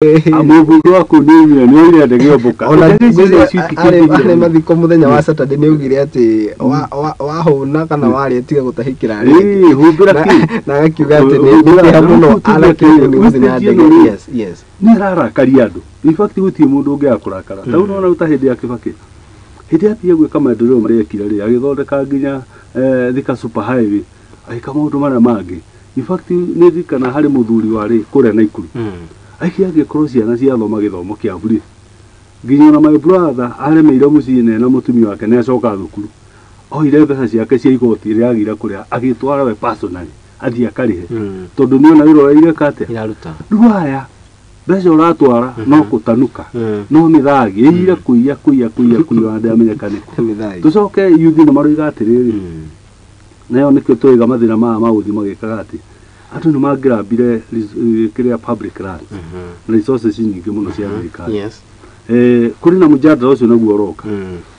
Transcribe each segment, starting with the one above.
Mũmbunge wa kũu nĩ oimire, nĩ oire ndege ombũka. Ona Ndege icio ngwĩciria nacio itikĩingĩhire. arĩ mathiko mũthenya wa Saturday nĩ augire atĩ wahũna kana warĩa tiga gũtahĩkĩra arĩa angĩ. Ĩĩ, humbĩra Na- kĩ? Na agakiuga atĩ nĩ Humbĩra- kĩeha mũno Rĩu tuge anake atĩ ũguo nĩ gũthiĩ na wastage ndege. ĩno rĩ, Yes. nĩ ĩrarakaria andũ. In fact gũtirĩ mũndũ ũngĩaga kũrakara. Ta rĩu nĩwona ta hĩndĩ ya Kibaki, hĩndĩ yambia gwĩka maendeleo marĩa ekire rĩ, agĩthondeka nginya Thika Super Highway, agĩka maũndũ marĩa mangĩ. In fact nĩ ndirikana harĩ mũthuri warĩ kũrĩa Naikuru, aikia angĩkorwo ciana ciathoma gĩthomo kĩa bure, nginya ona my brother aremeire mũciĩ na ena mũtumia wake nĩ acoka thukuru, oire mbeca ciake cia igoti rĩrĩa agĩire kũrĩa, agĩtwara we personally athiĩ akarĩhe, tondũ nĩona wĩra ũrĩa ireka atĩa. Iraruta. Rĩu aya mbeca ũratwara no kũtanuka, no mĩthagi ĩire kũiya kũiya kũiya kũiya, ona ndĩramenyeka nĩkũ. Mĩthai. Tũcoke yuthi nĩ maroiga atĩrĩrĩ, nayo nĩkĩo tũraiga mathĩna maya ma gũthiĩ magĩkaga atĩ andũ nĩ mangĩrambire kĩrĩa public lands na resources nyingĩ mũno cia thirikari. Kũrĩ na mũjadara ũcio naguo ũroka,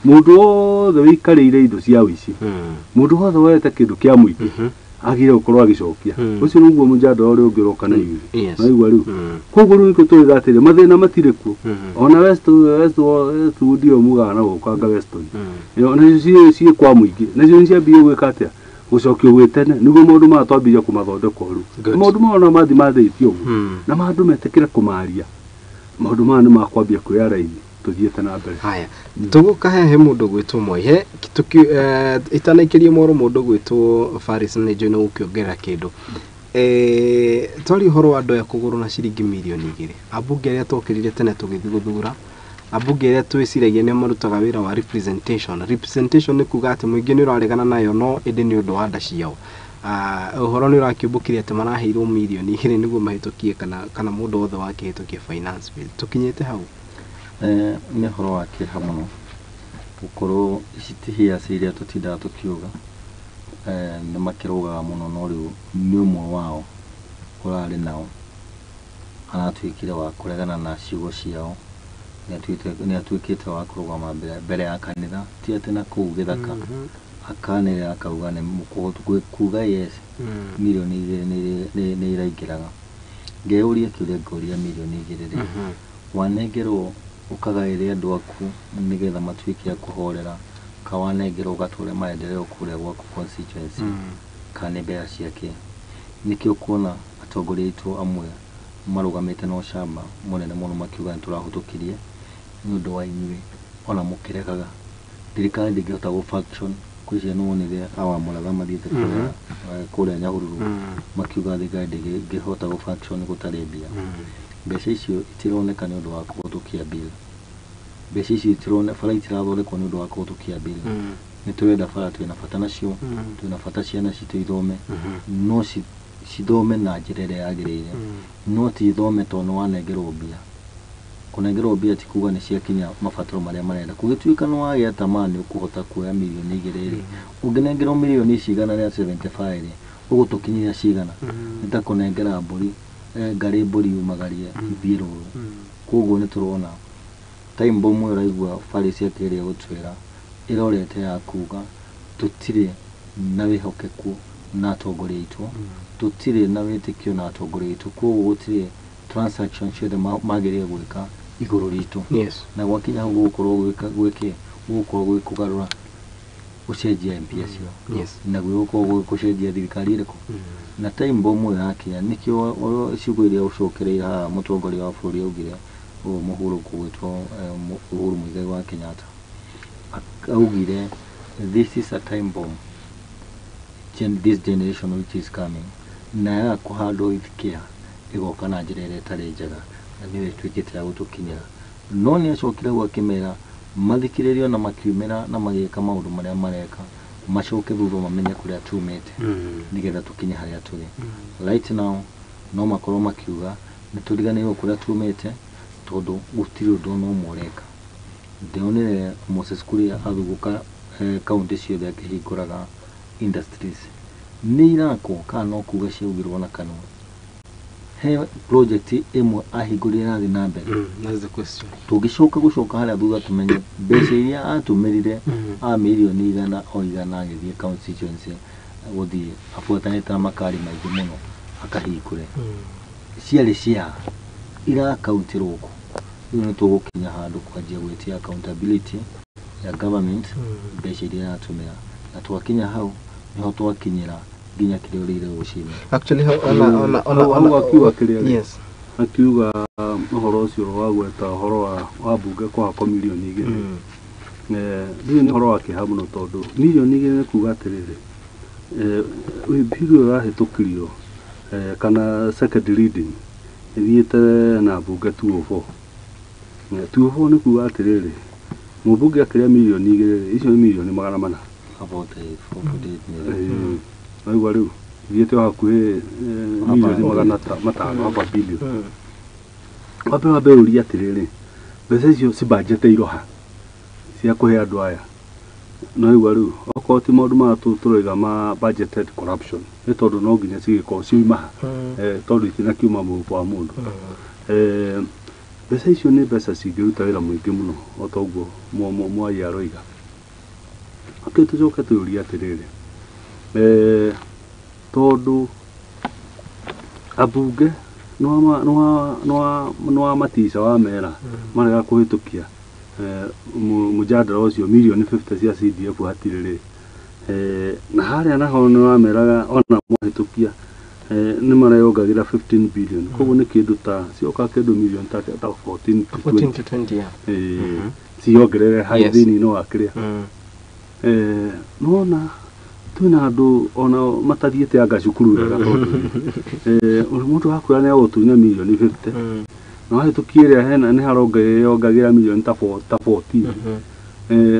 mũndũ wothe wĩikarĩire indo cia ũici, mũndũ wothe woete kĩndũ kĩa mũingĩ agire gũkorwo agĩcokia. Ũcio nĩguo mũjadara ũrĩa ũngĩ ũroka na yuthi. Naigua rĩu, koguo rĩu nĩkĩo tũraiga atĩrĩ mathĩna matirĩ kuo. Ona Westwood ĩyo mugaga na gũkũ anga Weston, nacio ciĩ kwa mũingĩ, nacio nĩ ciambirie gwĩka atĩa, gũcokio gwĩ tene, nĩguo maũndũ maya twambirie kũmathondeka ũru. Maũndũ maya ona mathiĩ mathĩtie ũguo, na ma andũ metĩkĩre kũmaria, maũndũ maya nĩ makwambia kuoya raini tũthiĩte na mbere. Haya, tũgũka he mũndũ gwĩtwo Moi he itanaikĩria mworo mũndũ gwĩtwo Faris, nĩ njũĩ no gũkĩongerera kĩndũ. Twaria ũhoro wa andũ aya kũgũrwo na ciringi mirioni 2, ambunge arĩa twokĩrire tene tũgĩthiĩ gũthura, ambunge arĩa twĩciragia nĩo marutaga wĩra wa representation. Representation nĩ kuga atĩ mũingĩ nĩ ũraregana nayo, no ĩndĩ nĩ ũndũ wa nda ciao. Ũhoro nĩ ũrakĩũmbũkire atĩ maraheirwo mirioni 2 nĩguo mahĩtũkie kana mũndũ wothe wakĩhĩtũkia finance bill. Tũkinyĩte hau. Nĩ ũhoro wa kĩeha mũno gũkorwo ici ti hearsay iria tũtindaga tũkiuga, nĩ makĩrũgaga mũno, no rĩu nĩ ũmwe wao ũrarĩ nao aratuĩkire wa kũregana na ciugo ciao, nĩ atuĩkĩte wa kũrũgama mbere ya kanitha, ti atĩ na kũu gĩthaka, akanĩrĩra akauga nĩ kuga yes, mirioni 2 nĩ iraingĩraga. Ngeyũria kĩũria, ngũria, mirioni 2 rĩ, wanengerwo ũkagaĩre andũ aku nĩgetha matuĩke a kũhorera, ka wanengerwo ũgatware maendeleo kũrĩa gwaku constituency, kana nĩ mbeca ciake? Nĩkĩo kuona atongoria aitũ amwe marũgamĩte na ũcamba mũnene mũno makiuga nĩ tũrahũtũkirie nĩ ũndũ wa inyuĩ ona mũkĩregaga, thirikari ndĩngĩhota gũ function. Kwĩcia nĩ wonire awa mũratha mathiĩte kũrĩa Nyahururu makiuga thirikari ndĩngĩhota gũ function gũtarĩ mbia. Mbeca icio itironeka nĩ ũndũ wa kũhũtũkia bill, mbeca icio itirone, bara itirathondekwo nĩ ũndũ wa kũhũtũkia bill. Nĩ tũrenda bara, twĩna bata nacio, twĩna bata ciana citũ ithome, no cithome na njĩra ĩrĩa yagĩrĩire, no ti ithome tondũ nĩ wanengerwo mbia. Kũnengerwo mbia ti kuga nĩ ciakinya mabataro marĩa marenda. Kũngĩtuĩka nĩ wagĩa tamaa nĩ ũkũhota kuoya mirioni 2 rĩ, ũngĩnengerwo mirioni ici 175 rĩ, ũgũtũkinyĩria cigana? Nĩ ta kũnengera mbũri ngarĩ mbũri yumagarie ithiĩ rũru. Koguo nĩ tũrona time bomb ĩyo ũraigua Faris akĩgeria gũtwĩra ĩrorete ya kuga tũtirĩ na wĩhokeku na atongoria aitũ, tũtirĩ na wĩtĩkio na atongoria aitũ, koguo gũtirĩ transaction ciothe magĩrĩire gwĩka igũrũ ritũ. Na gwakinya hau gũgũkorwo gwĩka gwĩkĩ, gũgũkorwo gwĩ kũgarũra gũcenjia MP acio, na gwĩgũkorwo gwĩ gũcenjia thirikari ĩrĩkũ na time bomb ĩyo yakinya. Nĩkĩo ciugo iria ũcokereire haha mũtongoria wa bũrũri augire ũyũ mũhurũku gwĩtwo Uhuru Muigai wa Kenyatta, augire this is a time bomb, this generation which is coming, na yaga kũhandwo with care ĩgoka na njĩra ĩrĩa ĩtarĩ njega, na nĩyo ĩtuĩkĩte ya gũtũkinyĩra. No nĩ acokire hau akĩmera mathikĩrĩrio na makiumĩra na magĩka maũndũ marĩa mareka, macoke thutha mamenye kũrĩa tumĩte nĩgetha tũkinye harĩa tũrĩ right now. No makorwo makiuga nĩ tũriganĩirwo kũrĩa tumĩte, tondũ gũtirĩ ũndũ ona ũmwe ũreka. Ndĩronire Moses Kuria athugũka kaunti ciothe akĩhingũraga industries, nĩ irakwo kana no kuga ciaugirwo na kanua? He project ĩmwe ahingũrire ĩrathiĩ na mbere? That's the question. Tũngĩcoka gũcoka harĩa thutha tũmenye mbeca iria atũmĩrire a mirioni 100 o 100 agĩthiĩ constituency gũthiĩ abuatanĩte na makari maingĩ mũno akahingũre, ciarĩ cia Irakauntirwo kũ? Rĩu nĩ tũgũkinya handũ kwanjia gwĩtia accountability ya government mbeca iria iratũmĩra, na twakinya hau niho twakinyĩra nginya kĩrĩa ũrĩire rũcinĩ. Actually ona ona ona Hau akiuga kĩrĩa rĩ? Yes. Akiuga ũhoro ũcio wa gweta ũhoro wa mbunge kũhakwo mirioni 2. Rĩu nĩ ũhoro wa kĩeha mũno tondũ mirioni 2 nĩ kuga atĩrĩrĩ, bill ĩyo ĩrahĩtũkirio kana second reading ĩthiĩte na mbunge 204. 204 nĩ kuga atĩrĩrĩ, mũmbunge akĩrĩa mirioni 2 rĩ, icio nĩ mirioni 400. About 4.8 million. Waigua rĩu ithiĩte o hakuhĩ mirioni 500, half a billion. Wambe ũrie atĩrĩrĩ, mbeca icio cibanjeteirwo ha cia kũhe andũ aya? No igua rĩu okorwo ti maũndũ maya tũroiga ma budgeted corruption, nĩ tondũ no nginya cigĩkorwo ciuma ha, tondũ itinakiuma mũhuko wa mũndũ. Mbeca icio nĩ mbeca cingĩruta wĩra mũingĩ mũno o ta ũguo Mwai aroiga. Okay, tũcoke twĩyũrie atĩrĩrĩ, tondũ ambunge nĩ wa matica wa mera marega kũhĩtũkia mũjadara ũcio mirioni 50 cia CDF hatirĩ rĩ, na harĩa naho nĩ wameraga ona mwahĩtũkia nĩ mareyongagĩra 15 billion, koguo nĩ kĩndũ ta cioka kĩndũ mirioni ta 14 to 14 20 to 20, yeah. Ciongerere harĩ thĩinĩ-inĩ wa kĩrĩa. Nona twĩna andũ ona matathiĩte anga cukuru wega, tondũ mũndũ wakwĩra nĩ agũtunya mirioni 50 na wahĩtũkia ĩrĩa hena nĩ harongagĩra mirioni ta 14,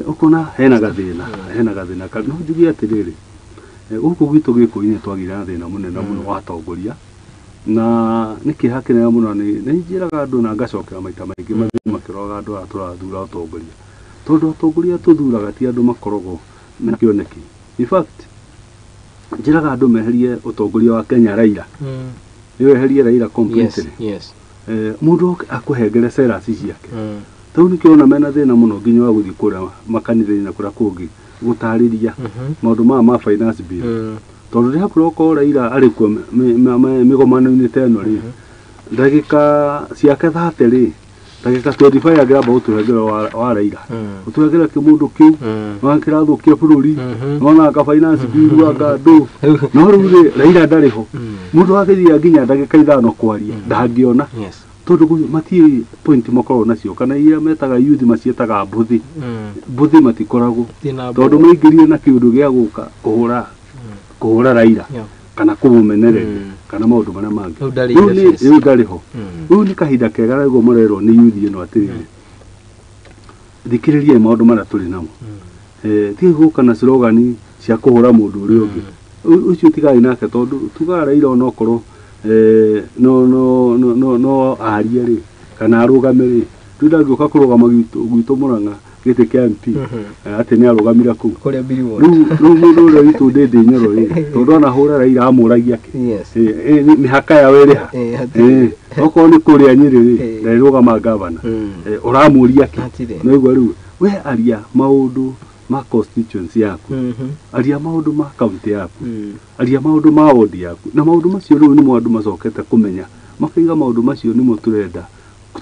ũkona hena gathĩna. No njuge atĩrĩrĩ, gũkũ gwitũ Gĩkũyũ-inĩ twagĩire na thĩna mũnene mũno wa atongoria, na nĩ kĩeha kĩnene mũno. Nĩ njĩraga andũ na ngacokera maita maingĩ mathiĩ makĩroraga andũ aya tũrathura atongoria, tondũ atongoria tũthuraga ti andũ makoragwo mena kĩoneki. In fact, njĩraga andũ meherie ũtongoria wa Kenya Raila, nĩ weherie Raila completely. Mũndũ oke akũhengere ceras ciake. Tau nĩkĩo ona mena thĩna mũno nginya wa gũthiĩ kũrĩa makanitha-inĩ na kũrĩa kũngĩ gũtarĩria maũndũ maya ma finance bill, tondũ rĩrĩa okorwo Raila arĩ kuo mĩgomano-inĩ ta ĩno rĩ, ndagĩka ciake 30 rĩ, ndagĩka 25 angĩramba gũtũhengera wa Raila, gũtũhengera kĩmũndũ kĩu kĩrathũkia bũrũri, nona anga finance bill anga andũ. No rĩu rĩ, Raila ndarĩ ho, mũndũ agĩthiĩ nginya ndagĩka 5 kwaria ndangĩona, tondũ matiĩ point makoragwo nacio, kana iria metaga youth maciĩtaga mbũthi. Mbũthi matikoragwo, tondũ maingĩrire na kĩũndũ gĩa gũka kũhũra Raila kana kũmũmenereria kana maũndũ marĩa mangĩ. Rĩu ndarĩ Rĩu in the face. Rĩu ndarĩ ho. Rĩu nĩ kahinda kega nĩguo marerwo nĩ youth ĩno atĩrĩrĩ, thikĩrĩriai maũndũ marĩa tũrĩ namo. Tigai gũka na slogan cia kũhũra mũndũ ũrĩa ũngĩ. Ũcio tigai nake, tondũ tugaga Raila onokorwo no arie rĩ kana arũgame rĩ, rĩu ndangĩũka kũrũgama gwitũ Mũrang'a gĩtĩ kĩa MP, atĩ nĩ arũgamire kũu. Kũrĩa Billy Ward. Rĩu mũndũ ũrĩa witũ Ndĩndĩ Nyoro rĩ, tondũ anahũra Raila amũragia kĩ? Mĩhaka yao ĩrĩ ha? Hatirĩ. Okorwo nĩ kũrĩa Nyĩrĩ rĩ, ndarĩrũgama gavana, ũramũria kĩ? Hatirĩ. Naigua rĩu we aria maũndũ ma constituency yaku, aria maũndũ ma county yaku, aria maũndũ ma ward yaku, na maũndũ macio rĩu nĩmo andũ macokete kũmenya, makaiga maũndũ macio nĩmo tũrenda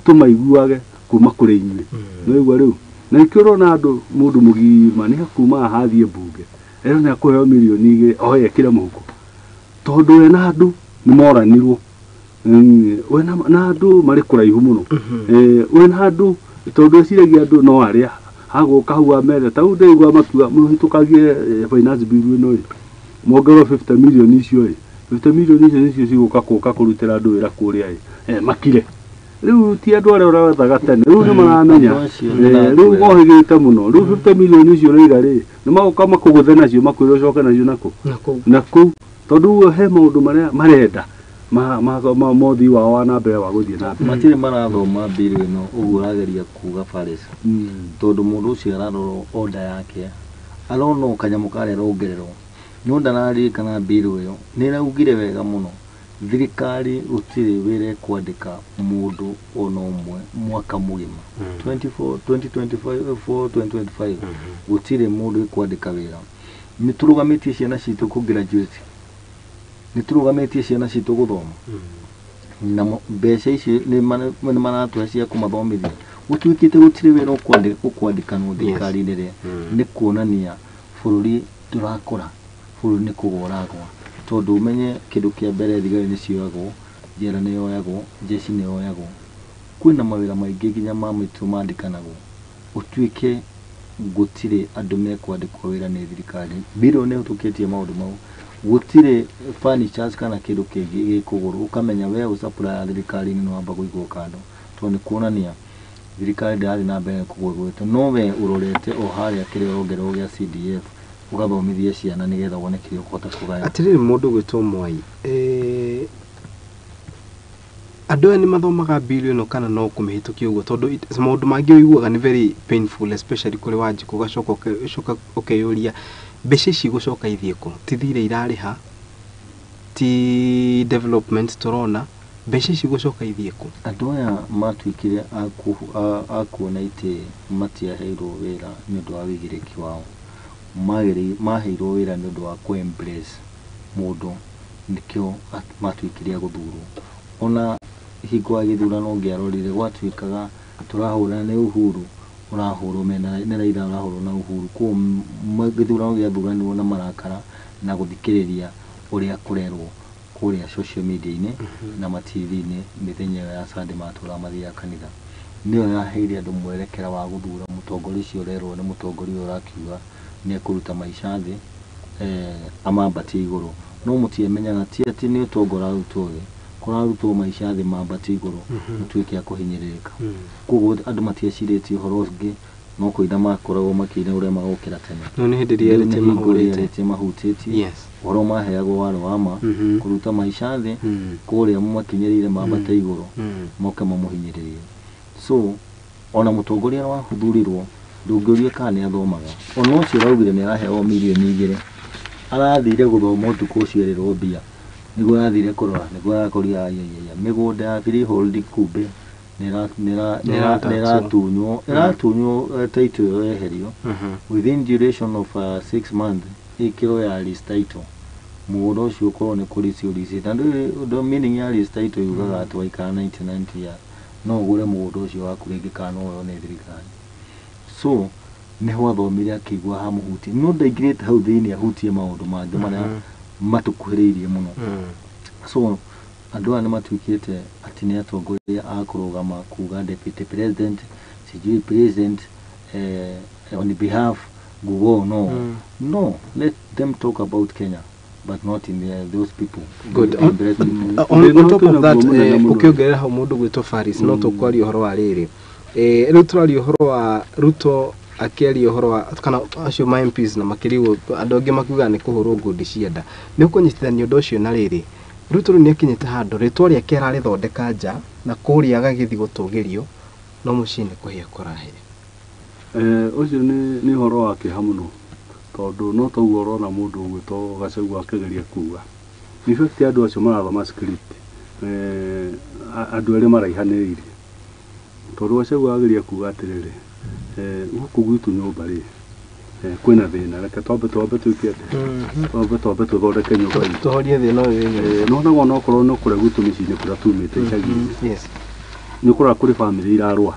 tũmaiguage kuma kũrĩ inyuĩ. Naigua rĩu na nĩkĩo ũrona andũ mũndũ mũgima nĩ akuma haha athiĩ mbunge ero nĩ akũheo mirioni 2 oye ekĩre mũhuko, tondũ we na andũ nĩ moranirwo. We na andũ marĩ kũraihu mũno. We na andũ, tondũ eciragia andũ no arĩa hagũka hau amere ta rĩu ndĩraigua makiuga mũhĩtũkagie finance bill ĩno ĩ mongererwo 50 million icio ĩ, 50 million icio nĩcio cigũka kũka kũrutĩra andũ wĩra kũrĩa ĩ, makire. Rĩu ti andũ arĩa ũrethaga tene, rĩu nĩ maramenya. Andũ acio Rĩu nĩmarakwĩra. Mohĩgĩte mũno. Rĩu 50 million icio ũraiga rĩ, nĩ magoka makũgũthe nacio makwĩre ũcoke nacio nakũ Na kũu. Na kũu, tondũ ũguo he maũndũ marĩa marenda mothii wao wa na mbere wa gũthiĩ na mbere. Matirĩ marathoma bill ĩno ũguo ũrageria kuga Faris, tondũ mũndũ ũcio ararora order yake, arona o kanyamũ karĩa arongererwo, no ndararirikana bill ĩyo nĩ ĩraugire wega mũno thirikari gũtirĩ wĩra ĩkwandĩka mũndũ ona ũmwe mwaka mũgima 24 2024 2025, gũtirĩ mũndũ ĩkwandĩka wĩra. Nĩ tũrũgamĩtie ciana citũ kũ graduate, nĩ tũrũgamĩtie ciana citũ gũthoma. Na mbeca ici nĩ maratũhe cia kũmathomithia. Gũtuĩkĩte gũtirĩ wĩra ũkwandĩkanwo thirikari-inĩ rĩ, nĩ kuonania bũrũri ndũrakũra, bũrũri nĩ kũgwa ũragwa. Tondũ ũmenye kĩndũ kĩa mbere, thigari nĩ cioyagwo, njera nĩ yoyagwo, jeshi nĩ yoyagwo. Kwĩna mawĩra maingĩ nginya ma mĩtũ mandĩkanagwo. Ũtuĩke gũtirĩ andũ mekwandĩkwo wĩra nĩ thirikari. Birioni ĩhĩtũkĩtie maũndũ mau. Gũtirĩ furnitures kana kĩndũ kĩngĩ gĩkũgũrwo, ũkamenya we ũsupplier thirikari-inĩ nĩ wamba kũigwo kando, tondũ nĩ kuonania thirikari ndĩrathiĩ na mbere kũgwĩgwĩte. No we ũrorete o harĩa kĩrĩa ũrongererwo gĩa CDF, ũgathomithia ciana nĩgetha wone kĩrĩa ũkũhota kũgaya. Atĩrĩrĩ, mũndũ gwĩtwo Mwai, andũ aya nĩ mathomaga bill ĩno kana no kũmĩhĩtũkia ũguo? Tondũ maũndũ mangĩ ũiguaga nĩ very painful, especially kũrĩ Wanjikũ, ũgacoka ũcoka ũkeyũria mbeca ici igũcoka ithiĩ kũ? Ti thirĩ irarĩha, ti development tũrona, mbeca ici igũcoka ithiĩ kũ? Andũ aya matuĩkire a kuona itĩ matiaheirwo wĩra nĩ ũndũ wa wĩigĩrĩrĩki wao. Maheirwo wĩra nĩ ũndũ wa kũ-embrace mũndũ, nĩkĩo matuĩkire a gũthurwo. Ona hingo ya gĩthurano ũngĩarorire gwatuĩkaga tũrahũrana nĩ Uhuru, ũrahũrwo mena nĩ Raila, ũrahũrwo na Uhuru. Koguo gĩthurano gĩathuranirwo na marakara na gũthikĩrĩria ũrĩa kũrerwo kũrĩa social media-inĩ na ma TV-inĩ mĩthenya ĩyo ya Sunday matũraga mathiaga kanitha. Nĩyo yaheire andũ mwerekera wa gũthura mũtongoria ũcio ũrerwo nĩ mũtongoria ũyũ ũrakiuga nĩ ekũruta maica thĩ, amambatie igũrũ. No mũtiamenyaga ti atĩ nĩ ũtonga ũrarutwo thĩ, kũrarutwo maica thĩ mambatie igũrũ, mũtuĩke a kũhinyĩrĩrĩka. Koguo andũ matiecirĩtie ũhoro ũngĩ, no kũina makoragwo makĩina ũrĩa magokĩra tene. No nĩ hĩndĩ reality Nĩ hingo mahũrĩte. reality mahutĩtie. Yes. Ũhoro maheagwo warĩ wa ma, kũruta maica thĩ, kũrĩa makinyĩrĩire mambate igũrũ, moke mamũhinyĩrĩrie. So ona mũtongoria wahuthurirwo ndũngĩũria kana nĩ athomaga. Ona ũcio ũraugire nĩ araheagwo mirioni 2, arathire gũthoma ũtukũ ũcio erĩrwo mbia, nĩguo arathire kũrora, nĩguo arakorire aiaiaia mĩgũnda ya freehold kumbe nĩ ĩratunywo, title ĩyo yeherio within duration of 6 months, ĩkĩrwo ya lease title, mũgũnda ũcio ũkorwo nĩ kũ lease ũricĩte. Na ndũĩ meaning ya lease title yugaga atĩ waikara 99 years no ũgũre mũgũnda ũcio waku rĩngĩ kana no woywo nĩ thirikari. So nĩho athomire akĩigua hamũhutie, no ndaingĩrĩte hau thĩinĩ ahutie maũndũ mangĩ marĩa matũkuhĩrĩirie mũno. So andũ aya nĩ matuĩkĩte atĩ nĩ atongoria a kũrũgama kuga deputy president, sijui president, on behalf nguga no. No, let them talk about Kenya but not in those people. Good. The embrace people. On top of that, Mũnene mũno. ũkĩongerera hau mũndũ gwĩtwo Faris, no tũkwaria ũhoro wa rĩrĩ, rĩu tũraria ũhoro wa Ruto akĩaria ũhoro wa kana acio ma MPs na makĩrigwo, andũ angĩ makiuga nĩ kũhũrwo ngundi cia nda. Nĩ ũkũnyitithania ũndũ ũcio na rĩrĩ, Ruto rĩu nĩ akinyĩte handũ rĩtwa rĩake ararĩthondeka nja na kũrĩa agagĩthiĩ gũtũgĩrio, no mũciĩ nĩ kũhĩa kũrahĩa. Ũcio nĩ ũhoro wa kĩeha mũno, tondũ no toguo ũrona mũndũ ũgwĩtwo Gachagua akĩgeria kuga. In fact andũ acio marathoma script, andũ erĩ maraihanĩrĩirie. Tondũ Gachagua ageria kuga atĩrĩrĩ, gũkũ gwitũ nyũmba rĩ, kwĩna thĩna, reke twambe twĩke atĩa, twambe tũthondeke nyũmba itũ. Tũhorie thĩna ũyũ wĩ nyũmba. Nĩwonaga onokorwo nĩ kũrĩa gwitũ mĩciĩ-inĩ kũrĩa tumĩte icagi-inĩ. Yes. Nĩ ũkoraga kũrĩ bamĩrĩ irarũa.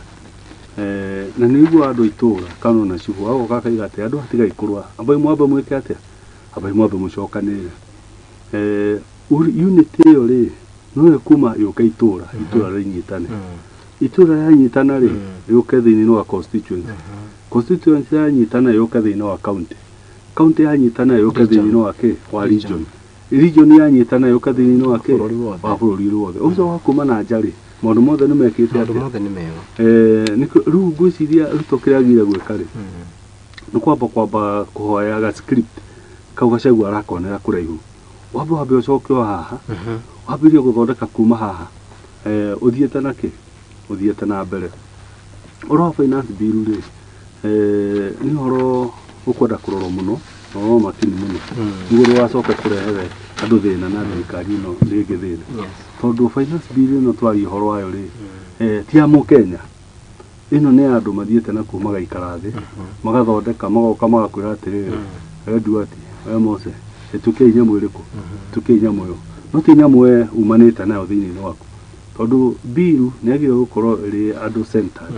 Na nĩ ũiguaga andũ a itũũra kana ona cibũ agoka akaiga atĩ andũ hatigai kũrũa, ambai mwambe mwĩke atĩa, ambai mwambe mũcokanĩrĩre. Unity ĩyo rĩ, no ĩkuma yũke itũũra, itũũra rĩnyitane. Itũũra rĩanyitana rĩ, rĩũke thĩinĩ wa constituency. Constituency yanyitana yũke thĩinĩ wa county. County yanyitana yũke thĩinĩ wa kĩ? Wa region. Region yanyitana yũke thĩinĩ wa kĩ? Bũrũri wothe. Wa bũrũri wothe. Ũcio wa kuma na nja rĩ, maũndũ mothe nĩ mekĩte Maũndũ atĩa? mothe nĩ mega. Rĩu ngwĩciria Ruto kĩrĩa agĩrĩire gwĩka rĩ, nĩ kwamba kũhoya ga script kau Gachagua arakonera kũraihu. Wambe ũcoke o haha, wambĩrĩrie gũthondeka kuma haha, ũthiĩte na kĩ? Ũthiĩte na mbere. Ũhoro wa finance bill rĩ, nĩ ũhoro ũkwenda kũrorwo mũno, na ũrorwo makini mũno, nĩguo ndũgacoke kũrehere andũ thĩna na thirikari ĩno rĩngĩ thĩna. Tondũ finance bill ĩno twaria ũhoro wayo rĩ, ti ya mũkenya. Ĩno nĩ ya andũ mathiĩte na kuo magaikara thĩ, magathondeka, magoka magakwĩra atĩrĩrĩ, we Duarte, we Mose, ĩtũkei nyamũ ĩrĩkũ, ĩtũkei nyamũ ĩyo. No ti nyamũ we umanĩte nayo thĩinĩ waku. Tondũ bill nĩ yagĩrĩirwo gũkorwo ĩrĩ andũ centered.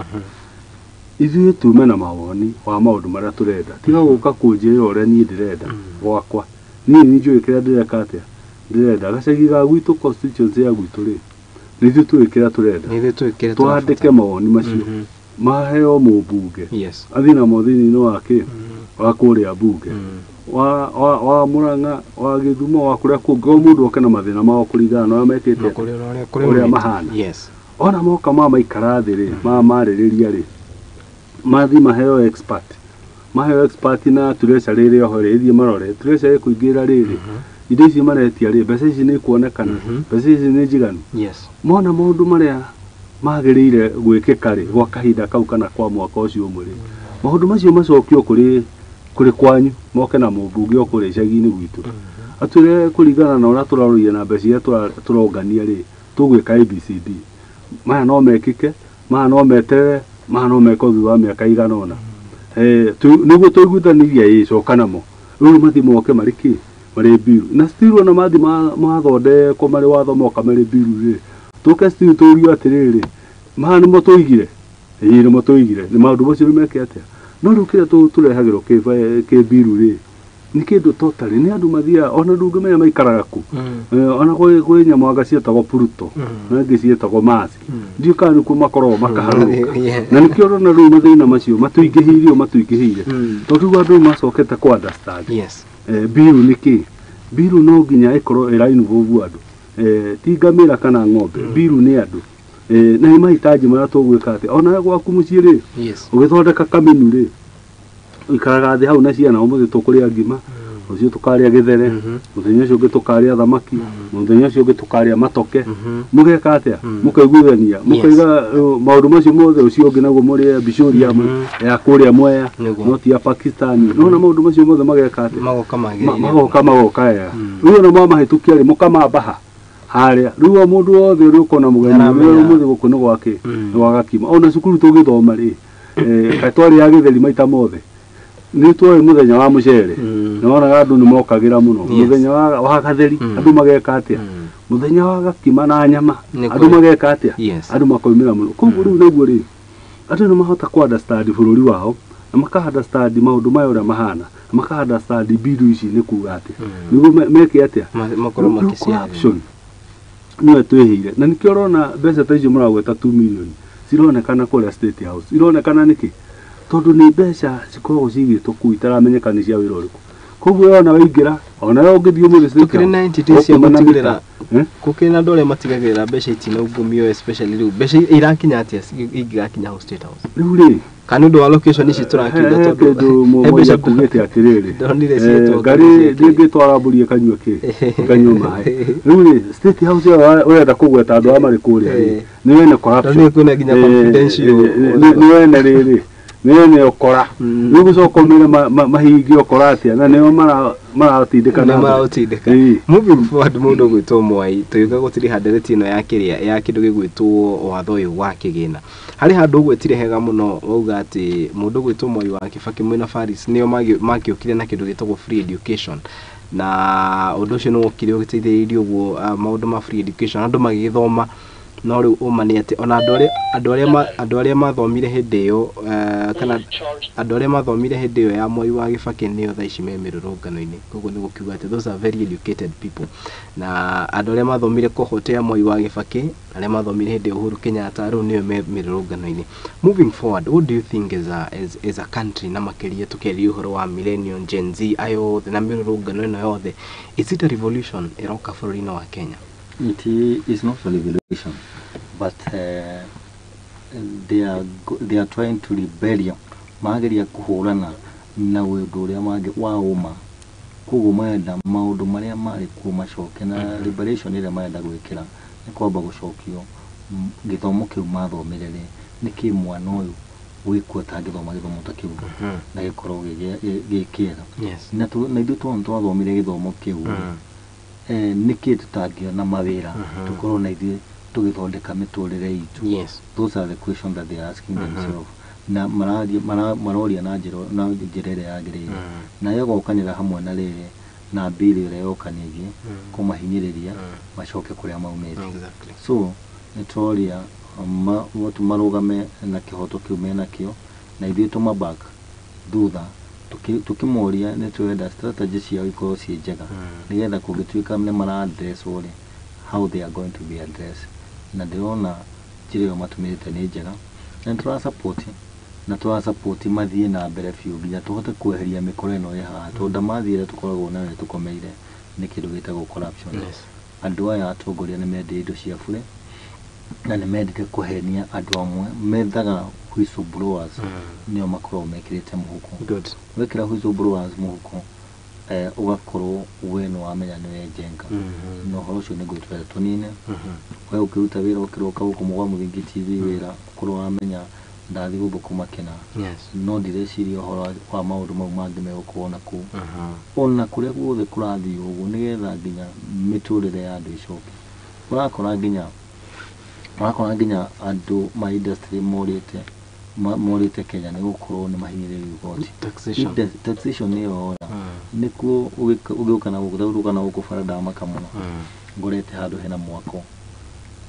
Ithuĩ tume na mawoni wa maũndũ marĩa tũrenda. Tiga gũka kũnjĩra ũrĩa niĩ ndĩrenda gwakwa. Niĩ nĩ njũĩ kĩrĩa ndĩreka atĩa ndĩrenda. Gacagi ga gwitũ, constituency ya gwitũ rĩ, nĩ ithuĩ tũĩ kĩrĩa tũrenda. Nĩ ithuĩ tũĩ kĩrĩa Twandĩke mawoni macio, maheo mũmbunge, athiĩ namo thĩinĩ wa kĩ wa kũrĩa mbunge wa Murang'a, wa Gĩthumo, wa kũrĩa kũngĩ, o mũndũ oke na mathĩna mao kũringana na ũrĩa mekĩte, ũrĩa mahana. Ona moka mamaikara thĩ rĩ, mamarĩrĩria rĩ, mathiĩ maheo expert, maheo expert na treasury ĩrĩ oho rĩ, ĩthiĩ marore treasury ĩkũingĩrĩra rĩrĩ, indo ici maretia rĩ, mbeca ici nĩ ikuonekana, mbeca ici nĩ njiganu. Mona maũndũ marĩa magĩrĩire gwĩkĩka rĩ, gwa kahinda kau kana kwa mwaka ũcio ũmwe rĩ, maũndũ macio macokio kũrĩ kwanyu, moke na mũmbunge o kũrĩa icagi-inĩ gwitũ, atwĩre kũringana na ũrĩa tũraroria na mbeca iria tũrongania rĩ, tũgwĩka ABCD, maya no mekĩke, maya no meterere, maya no mekwo thutha wa mĩaka igana ũna. Nĩguo tũiguithanirie ĩ coka namo rĩu mathiĩ moke marĩ kĩ marĩ bill, na still ona mathiĩ mathondekwo marĩ watho moka marĩ bill rĩ, tũke still tũrio atĩrĩrĩ, maya nĩmo tũigire, ĩĩ nĩmo tũigire, nĩ maũndũ macio nĩ meke atĩa. No rĩu kĩrĩa tũrehagĩrwo kĩ bill rĩ, nĩ kĩndũ totally nĩ andũ mathiaga ona ndũngĩmenya maikaraga kũ. Ona kwĩ nyamũ anga ciĩtagwo Pluto na ingĩ ciĩtagwo Mars, ndiũ kana nĩkuo makoragwo makaharũrũka. Na nĩkĩo ũrona rĩu mathĩna macio matuingĩhĩire ũũ matuingĩhĩire, tondũ rĩu andũ macokete kũ understand. Bill nĩ kĩ? Bill no nginya ĩkorwo ĩra involve andũ, ti ngamĩra kana ng'ombe, bill nĩ andũ. Na nĩ mahitaji marĩa tũgwĩka atĩ ona gwaku mũciĩ rĩ, ũgĩthondeka kamenu rĩ, ũikaraga thĩ hau na ciana, ũmũthĩ tũkũrĩa ngima, rũciũ tũkarĩa gĩthere, mũthenya ũcio ũngĩ tũkarĩa thamaki, mũthenya ũcio ũngĩ tũkarĩa matoke. Mũgeka atĩa? Mũkaiguithania, mũkaiga maũndũ macio mothe, ũcio ũngĩ naguo mũrĩe mbicũri ya kũrĩa Mwea, no ti ya Pakistani. Nona maũndũ macio mothe mageka atĩa? Magoka magĩrĩire. Magoka wega. Rĩu ona mwamahĩtũkia rĩ, mũkamambaha harĩa. Rĩu o mũndũ wothe ũrĩa ũkona mũgeni ũrĩa ũmũthĩ gũkũ nĩ gwake, nĩ gwa gakima. Ona cukuru tũgĩthoma rĩ, kaĩ twarĩaga gĩtheri maita mothe, nĩ twoĩ mũthenya wa mũcere, nĩ wonaga andũ nĩ mokagĩra mũno. Mũthenya wa gatheri andũ mageka atĩa? Mũthenya wa gakima na nyama andũ mageka atĩa? Andũ makoimĩra mũno. Koguo rĩu naguo rĩ, andũ nĩ mahota kũ understand bũrũri wao, na maka understand maũndũ maya ũrĩa mahana, na maka understand bill ici nĩ kuga atĩa, nĩguo meke atĩa, makorwo makĩciarĩria. Corruption nĩwe twĩhĩire. Na nĩkĩo ũrona mbeca ta icio mũragweta 2 million cironekana kũrĩa State House. Ironekana nĩkĩ? Tondũ nĩ mbeca cikoragwo cigĩtwo kũu itaramenyeka nĩ cia wĩra ũrĩkũ. Koguo ona waingĩra, ona we ũngĩthiĩ ũmũthĩ State Tũkĩrĩ House, na entities cia ũkuona na gũtigĩrĩra mita. Gũkĩrĩ na andũ arĩa matigagĩrĩra mbeca itinaungumio, especially rĩu mbeca irakinya atĩa ingĩgakinya hau State House? Rĩu rĩ, Kana nĩ ũndũ wa location ici tũrakiuga, he tondũ kĩndũ he mbeca kugĩte atĩrĩrĩ, ndonire ciĩtwo ngari kĩndũ ciĩkĩrĩte. ndĩngĩtwara mbũri ĩkanyua kĩ ĩkanyua maĩ. Rĩu rĩ, State House ĩyo ũrenda kũgweta andũ arĩa marĩ kũrĩa rĩ, nĩ wene corruption. Ndonire kwĩna nginya confidential Nĩ wene rĩrĩ, nĩ wene ũkora. Rĩu gũcoka ũmere mahingie ũkora atĩa, na nĩo maratindĩka na nĩ mbere. maraũtindĩka. Moving forward, mũndũ ũgwĩtwo Mwai, tũgĩũka gũtiriha ndereti ĩno ya kĩrĩa ya kĩndũ gĩgwĩtwo watho ũyũ wa kĩgĩna, harĩ handũ ũgwĩtire hega mũno, wauga atĩ mũndũ ũgwĩtwo Mwai wa Kibaki mwĩna Faris nĩo makĩũkire na kĩndũ gĩtagwo free education, na ũndũ ũcio nĩ wokire ũgĩteithĩrĩirie ũguo, maũndũ ma free education, andũ magĩgĩthoma. No rĩu ũma nĩ atĩ ona andũ arĩa mathomire hĩndĩ ĩyo, kana andũ arĩa mathomire hĩndĩ ĩyo ya Mwai wa Kibaki nĩo thaa ici me mĩrũrũngano-inĩ. Koguo nĩ gũkiuga atĩ those are very educated people. Na andũ arĩa mathomire cohort ya Mwai wa Kibaki, arĩa mathomire hĩndĩ ya Uhuru Kenyatta, rĩu nĩo me mĩrũrũngano-inĩ. Moving forward, what do you think as a country, na makĩria tũkĩaria ũhoro wa millennial, Gen Z aya othe na mĩrũrũngano ĩno yothe, is it a revolution ĩroka bũrũri-inĩ wa Kenya? It is not a revolution, but they are trying to rebellion. Mageria kũhũrana na ũndũ ũrĩa wa ũma, koguo marenda maũndũ marĩa marĩ kuo macoke, na liberation ĩrĩa marenda gwĩkĩra nĩ kwamba gũcokio gĩthomo kĩu mathomire rĩ, nĩkĩ mwana ũyũ wĩkuo atangĩthoma gĩthomo ta kĩu na gĩkorwo gĩ kĩega? Na ithuĩ tondũ twathomire gĩthomo kĩu rĩ, nĩkĩ tũtangĩona mawĩra, tũkorwo na ithuĩ tũgĩthondeka mĩtũrĩre itũ? Those are the questions that they are asking themselves, na maroria na njĩra ĩrĩa yagĩrĩire, na ĩgokanĩra hamwe na rĩrĩ na mbiri ĩrĩa yokanĩirie kũmahinyĩrĩria macoke kũrĩa maumĩte. So Nĩ tũroria marũgame na kĩhoto kĩu menakĩo, na ithuĩ tũmaback thutha tukĩmoria nĩ tũrenda strategy ciao ikorwo ciĩ njega, nĩgetha kũngĩtuĩka nĩ mara address rĩ, how they are going to be addressed. Na ndĩrona njĩra ĩyo matũmĩrĩte nĩ njega, na nĩ tũra support, na tũra support mathiĩ na mbere biũ nginya tũhote kweheria mĩkora ĩno ĩ haha, tondũ ndamathi ĩrĩa tũkoragwo nayo ĩtũkomeire nĩ kĩndũ gĩtagwo corruption. Andũ aya atongoria nĩ mendire indo cia bure, na nĩ mendete kũhenia andũ amwe, methaga whistleblowers, nĩo makoragwo mekĩrĩte mũhuko. Wekĩra whistleblowers mũhuko, ũgakorwo we nĩ wamenya nĩwe njenga. Na ũhoro ũcio nĩguo tũrenda tũnine. We ũkĩruta wĩra ũkĩroka gũkũ Mũgwa Mũthingi TV wĩra, ũkorwo wamenya ndathiĩ gũthũkũma kĩna. No ndireciria ũhoro wa maũndũ mau mangĩ megũkorwo na kũu. Ona kũrĩa guothe kũrathiĩ ũguo, nĩgetha nginya mĩtũrĩre ya andũ ĩcoke. Ũrakora nginya andũ ma industry morĩte Kenya nĩ gũkorwo nĩ mahinyĩrĩirio igoti. Taxation nĩyo ora. Nĩkuo ũgĩũka na gũkũ, ũgĩũka na gũkũ bara ndamaka mũno. Ngorete handũ hena mwako,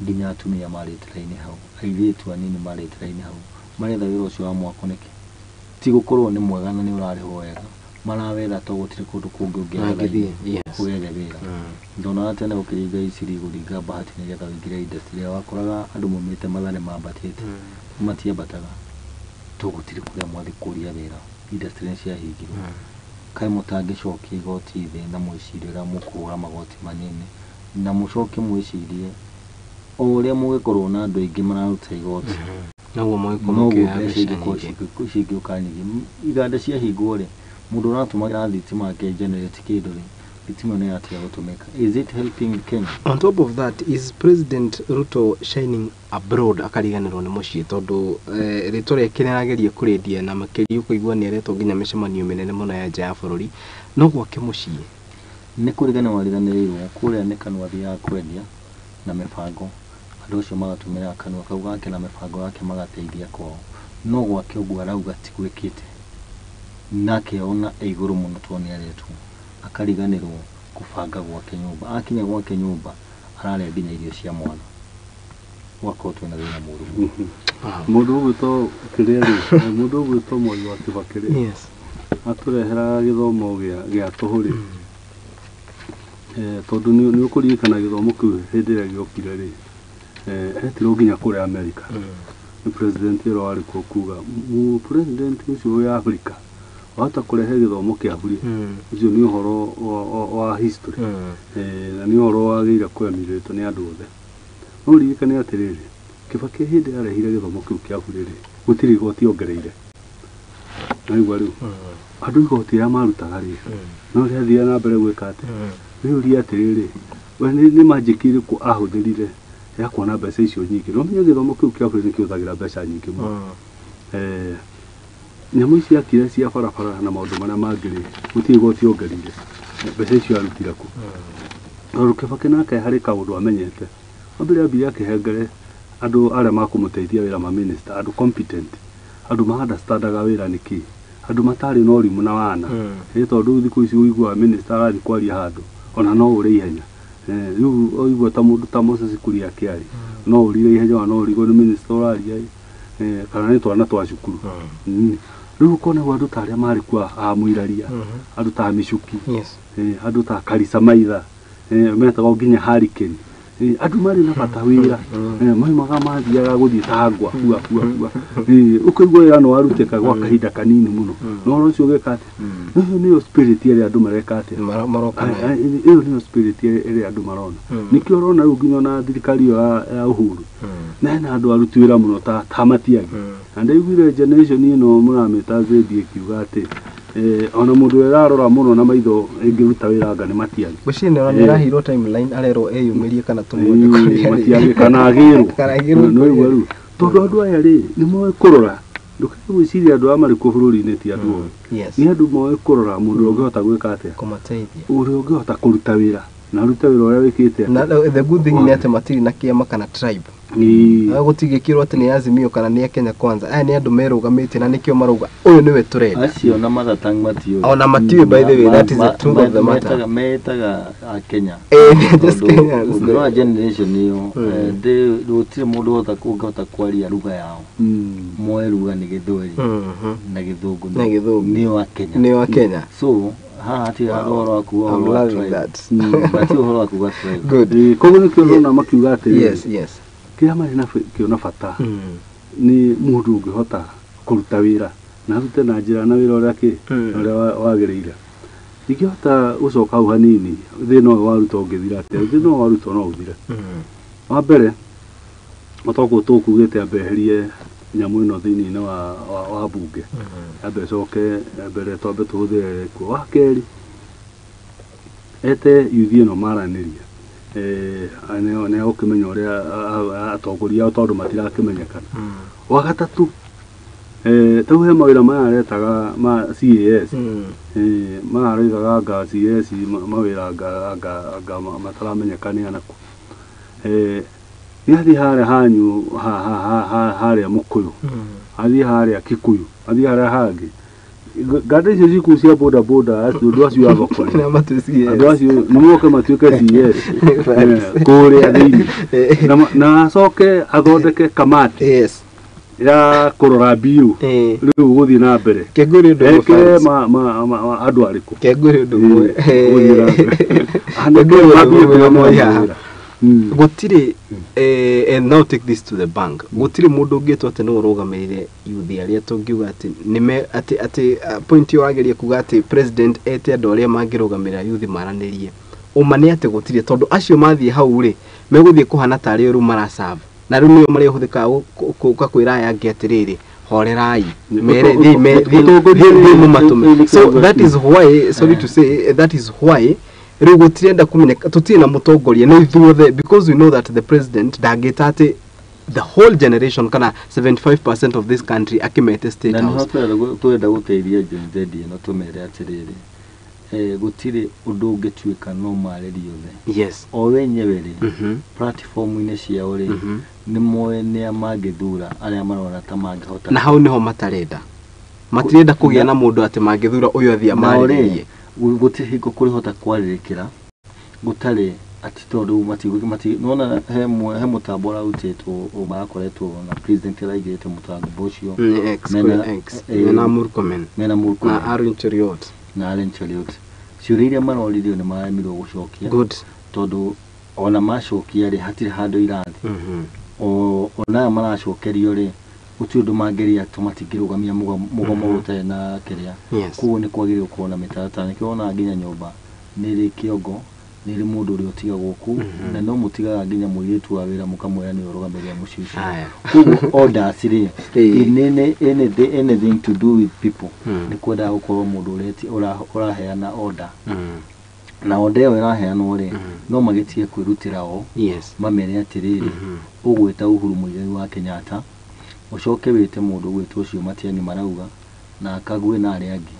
nginya atumia marĩte raini hau, airĩtu anini marĩte raini hau, maretha wĩra ũcio wa mwako nĩkĩ? Ti gũkorwo nĩ mwega na nĩ ũrarĩhwo wega, marawetha to gũtirĩ kũndũ kũngĩ ũngĩetha raini ũgethe wĩra. Ndonaga tene ũkĩringa iciri gũringa bahati nĩgetha ũingĩre industry, wakoraga andũ maumĩte Mathare mambatĩte, matiambataga to gũtirĩ kũrĩa mwathiĩ kũria wĩra, industry nĩ ciahingirwo. Kaĩ mũtangĩcokia igoti thĩ na mwĩcirie ũrĩa mũkũhũra magoti manini, na mũcoke mwĩcirie o ũrĩa mũgĩkorwo na andũ aingĩ mararuta igoti, noguo noguo mbeca ingĩkorwo cingĩũka nyingĩ. Iganda ciahingwo rĩ, mũndũ ũratũmagĩra thitima akĩgenerate kĩndũ rĩ, thitima nĩ yatiga gũtũmĩka. Is it helping Kenya? On top of that, is President Ruto shining abroad akariganĩrwo nĩ mũciĩ, tondũ rĩtwa rĩake nĩarageria kũrĩendia na makĩria ũkũigua nĩ aretwo nginya mĩcemanio mĩnene mũno ya nja ya bũrũri, no gwake mũciĩ nĩ kũriganĩrwo ariganĩrĩirwo. Kũrĩa nĩ kanua athiaga kwendia na mĩbango, andũ acio magatũmĩra kanua kau gake na mĩbango yake magateithia kwao, no gwake ũguo arauga ti gwĩkĩte, na akeyona e igũrũ mũno tondũ nĩ aretwo, akariganĩrwo kũbanga gwake nyũmba. Akinya gwake nyũmba ararĩa nginya irio cia mwana, gwakorwo twĩna thĩna mũũru mũno. Mũndũ ũgwĩtwo kĩrĩa rĩ, mũndũ ũgwĩtwo Mwai wa Kibaki rĩ, atũreheraga gĩthomo gĩa tũhũ rĩ, tondũ nĩ ũkũririkana gĩthomo kĩu hĩndĩ ĩrĩa gĩokire rĩ, etirwo nginya kũrĩa Amerika. Nĩ president ũrĩa warĩ kuo kuga president ũcio wĩ Africa wahota kũrehe gĩthomo kĩa bure, ũcio nĩ ũhoro wa history, na nĩ ũhoro wagĩrĩire kũemulate nĩ andũ othe. No ũririkane atĩrĩrĩ, Kibaki hĩndĩ arehire gĩthomo kĩu kĩa bure rĩ, gũtirĩ igoti ongereire. Naigua rĩu andũ igoti rĩrĩa marutaga rĩ, no rĩathiaga na mbere gwĩka atĩa? Rĩu ria atĩrĩrĩ, we nĩ magic ĩrĩkũ ahũthĩrire ya kuona mbeca icio nyingĩ? No ũmenye gĩthomo kĩu kĩa bure nĩ kĩhũthagĩra mbeca nyingĩ mũno. Nyamũ ici akire cia barabara na maũndũ marĩa mangĩ rĩ, gũtirĩ igoti ongereire, mbeca icio arutire kũ? Tondũ Kibaki nake harĩ kaũndũ amenyete, wambere ambire akĩhengere andũ arĩa makũmũteithia wĩra ma minister, andũ competent, andũ ma understandaga wĩra nĩ kĩ, andũ matarĩ na ũrimũ na wana. Tondũ thikũ ici ũiguaga minister arathiĩ kwaria handũ ona no ũre ihenya. Rĩu ũigua ta mũndũ ta Moses Kuria akĩaria, no ũrire ihenya ona no ũrigwo nĩ minister ũraria kana nĩ twana twa cukuru. Rĩu ũkona andũ ta arĩa marĩ kuo a Mũiraria, andũ ta Michuki, andũ ta Karisa Maitha, metagwo nginya Hurricane, andũ marĩ na bata wĩra, maumaga mathiaga gũthiĩ ta ngwa bua bua bua, ũkaigua wĩra nĩ warutĩka gwa kahinda kanini mũno, no ũhoro ũcio ũgeka atĩa? Ĩyo nĩyo spirit ĩrĩa andũ mareka atĩa? Ĩyo nĩyo spirit ĩrĩa andũ marona. Nĩkĩo ũrona rĩu nginya ona thirikari ĩyo ya Uhuru na hena andũ aruti wĩra mũno ta Matiang'i. Na ndaiguire generation ĩno mũramĩta Z ĩkiuga atĩ ona mũndũ ũrĩa ũrarora mũno na maitho ĩngĩruta wĩra anga nĩ Matiang'i. Ngwĩciria nĩ araheirwo timeline arerwo eyumĩrie kana tũmwende kũrĩa arĩ. Matiang'i kana agĩrwo. Kana agĩrwo No kũrĩa ũguo arĩ. rĩu tondũ andũ aya rĩ nĩ moĩ kũrora, ndũkae gwĩciria andũ aya marĩ kuo bũrũri-inĩ ti andũ oru. Nĩ andũ moĩ kũrora mũndũ ũrĩa ũngĩhota gwĩka atĩa, Kũmateithia, ũrĩa ũngĩhota kũruta wĩra. Na arute wĩra ũrĩa wĩkĩte. Na the good thing nĩ atĩ matirĩ na kĩama kana tribe. Gũtigĩkĩrwo atĩ nĩ Azimio kana nĩ Kenya Kwanza. Aya nĩ andũ merũgamĩtie na nĩkĩo marauga ũyũ nĩwe tũrenda. Acio na mother tongue matiũĩ. Ona matiũĩ, by the way, that is the truth of the matter. Metaga a Kenya. Just Kenyans. Ũngĩrora generation ĩyo, gũtirĩ mũndũ ũngĩhota kwaria lugha yao. Moe lugha nĩ Gĩthweri na Gĩthũngũ. Na Gĩthũngũ. Nĩo a Kenya. Nĩo a Kenya. So haha hatirĩ ũhoro wa kuga I'm ũhoro wa loving tribe. that. Hatirĩ ũhoro wa kuga tribe. Good. Koguo nĩkĩo ndĩrona makiuga atĩrĩrĩ. Yes, yes. Kĩrĩa marĩ nakĩo na bata nĩ mũndũ ũngĩhota kũruta wĩra na arute na njĩra na wĩra ũrĩa kĩ ũrĩa wagĩrĩire. Ingĩhota gũcoka hau hanini, thĩna ũyũ wa Ruto ũngĩthira atĩa? Thĩna ũyũ wa Ruto no ũthire. Wa mbere, otoguo tũkugĩte ambe eherie nyamũ ĩno thĩinĩ wa bunge. Ambe acoke mbere twambe tũhũthĩre kuo. Wa kerĩ, ete yuthi ĩno maranĩrie. Nĩ egũkĩmenya ũrĩa atongoria ao tondũ matirakĩmenyekana. Wa gatatũ, tau he mawĩra maya aretaga ma CAS. Maya aroigaga anga CAS mawĩra anga mataramenyeka nĩ anakũ. Nĩ athiĩ harĩa hanyu harĩa Mũkũyũ, athiĩ harĩa Kikuyu, athiĩ harĩa hangĩ. Nganda icio cikũu cia boda boda, andũ acio a thoko andũ acio nĩ moke matuĩke CS kũrĩa thĩinĩ. Na acoke athondeke kamati ya kũrora biũ rĩu gũthiĩ na mbere. Ekĩre andũ arĩkũ. Kengũrĩ ũndũ ũmwe. Gũthiĩ na mbere. Gũtirĩ, and now take this to the bank. Gũtirĩ mũndũ ũngĩtwo atĩ nĩwe ũrũgamĩrĩire yuthi arĩa tũngiuga atĩ nĩme atĩ point ĩyo wageria kuga atĩ president ete andũ arĩa mangĩrũgamĩrĩra yuthi maranĩrie. Ũma nĩ atĩ gũtirĩ, tondũ acio mathiĩ hau rĩ megũthiĩ kũhana tarĩ rĩu maraserve. Na rĩu nĩo marĩhũthĩkaga gũka kwĩra aya angĩ atĩrĩrĩ, horerai, mere thiĩ mũmatũme. So that is why, sorry to say, that is why rĩu gũtirenda kũmenyeka tũtirĩ na mũtongoria nĩ ithuothe, because we know that the president ndangĩta atĩ the whole generation kana 75% of this country akĩmete state house. Na nĩho tũrenda gũteithia Gen Z ĩno tũmere atĩrĩrĩ, gũtirĩ ũndũ ũngĩtuĩka no marĩrie othe. Yes. O wenyewe rĩ, platform-inĩ ciao rĩ, nĩ moĩ nĩa mangĩthura arĩa marona ta mangĩhota. Na hau nĩho matarenda. Matirenda kũgĩa na mũndũ atĩ mangĩthura ũyũ athiĩ amarĩrĩrie. Gũtirĩ hingo kũrĩhota kwarĩrĩkĩra gũtarĩ atĩ tondũ nĩwona he mũtambo ũrarutĩtwo marakoretwo na president araigĩrĩte mũtambo ũcio mena Murkomen mena Murkomen na Aaron Cheruiyot na Aaron Cheruiyot. Ciũria iria maroririo nĩ maremirwo gũcokia tondũ ona macokia rĩ hatirĩ handũ irathiĩ. Ona aya maracokerio rĩ gũtirĩ ũndũ mangĩria matingĩrũgamia mũgomo ũtarĩ na kĩrĩa. Koguo nĩ kwagĩrĩirwo gũkorwo na mĩtaratara. Nĩkĩo wonaga nginya nyũmba nĩ ĩrĩ kĩongo, nĩ ĩrĩ mũndũ ũrĩa ũtigagwo kũu, na no mũtigaga nginya mũirĩtu wa wĩra mũkamwĩra nĩwe ũrũgamĩrĩra mũciĩ ũcio. Koguo orders rĩ, in anything to do with people, nĩ kwendaga gũkorwo mũndũ ũraheana order. Na order ĩyo ĩraheanwo rĩ, no magĩtige kwĩrutĩra o, mamere atĩrĩrĩ, ũgwĩta Uhuru Muigai wa Kenyatta, ũcoke wĩte mũndũ ũgwĩtwo ũcio Matiang'i marauga, na Kagwe na arĩa angĩ,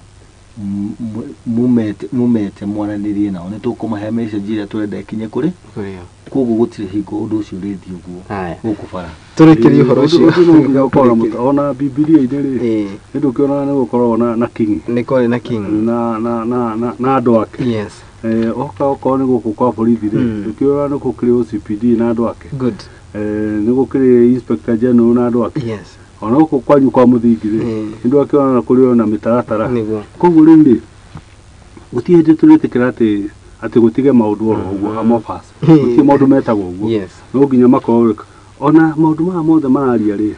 mumete mwaranĩrie nao, nĩ tũkũmahe message ĩrĩa tũrenda ĩkinye kũrĩ. Koguo gũtirĩ hingo ũndũ ũcio ũrĩthiĩ ũguo gũkũ bara. Tũrĩkĩrie ũhoro ũcio. Ona Bibilia-inĩ rĩ, nĩ ndũkĩonaga nĩ gũkoragwo na king. Nĩ kwarĩ na king. Na andũ ake. Yes. Oka okorwo nĩ gũkũ kwa borithi rĩ, ndũkĩonaga nĩ gũkĩrĩ OCPD na andũ ake. Good. Nĩ gũkĩrĩ Inspector General na andũ ake. Yes. Ona gũkũ kwanyu kwa mũthingi rĩ, nĩ ndwakĩona kũrĩ ona mĩtaratara. Koguo rĩu rĩ, gũtirĩ hĩndĩ tũrĩtĩkĩra atĩ gũtige maũndũ oro ũguo amorphous. Gũtirĩ maũndũ metagwo ũguo. No nginya makorwo ona maũndũ maya mothe mararia rĩ,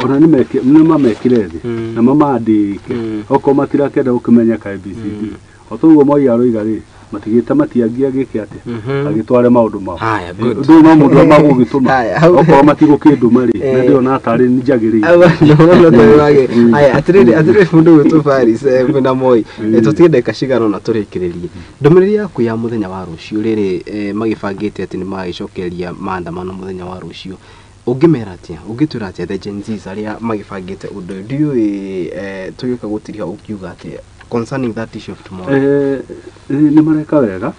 ona nĩ mamekire thĩ na mamandĩke. Okorwo matirakĩenda gũkĩmenyeka ABCD. O toguo Moi aroiga rĩ, matigĩte Matiang'i agĩke atĩa, agĩtware maũndũ mao. Ũndũ no mũndũ magũgĩtũma. Okorwo matigũkĩndũma rĩ, na ndĩrona tarĩ njagĩrĩire. Aya, atĩrĩrĩ mũndũ ũgwĩtwo Faris na Moi, tũtige ndagĩka cigana ũna tũrĩkĩrĩrie. Ndũmĩrĩri yaku ya mũthenya wa rũciũ rĩrĩ magĩbangĩte atĩ nĩ magagĩcokereria maandamano mũthenya wa rũciũ, ũngĩmera atĩa, ũngĩtwĩra atĩa the Gen Zs arĩa magĩbangĩte ũndũ ũyũ? Ndiũĩ tũgĩũka gũtiriha ũkiuga atĩa concerning that issue of tomorrow? Nĩ mareka wega.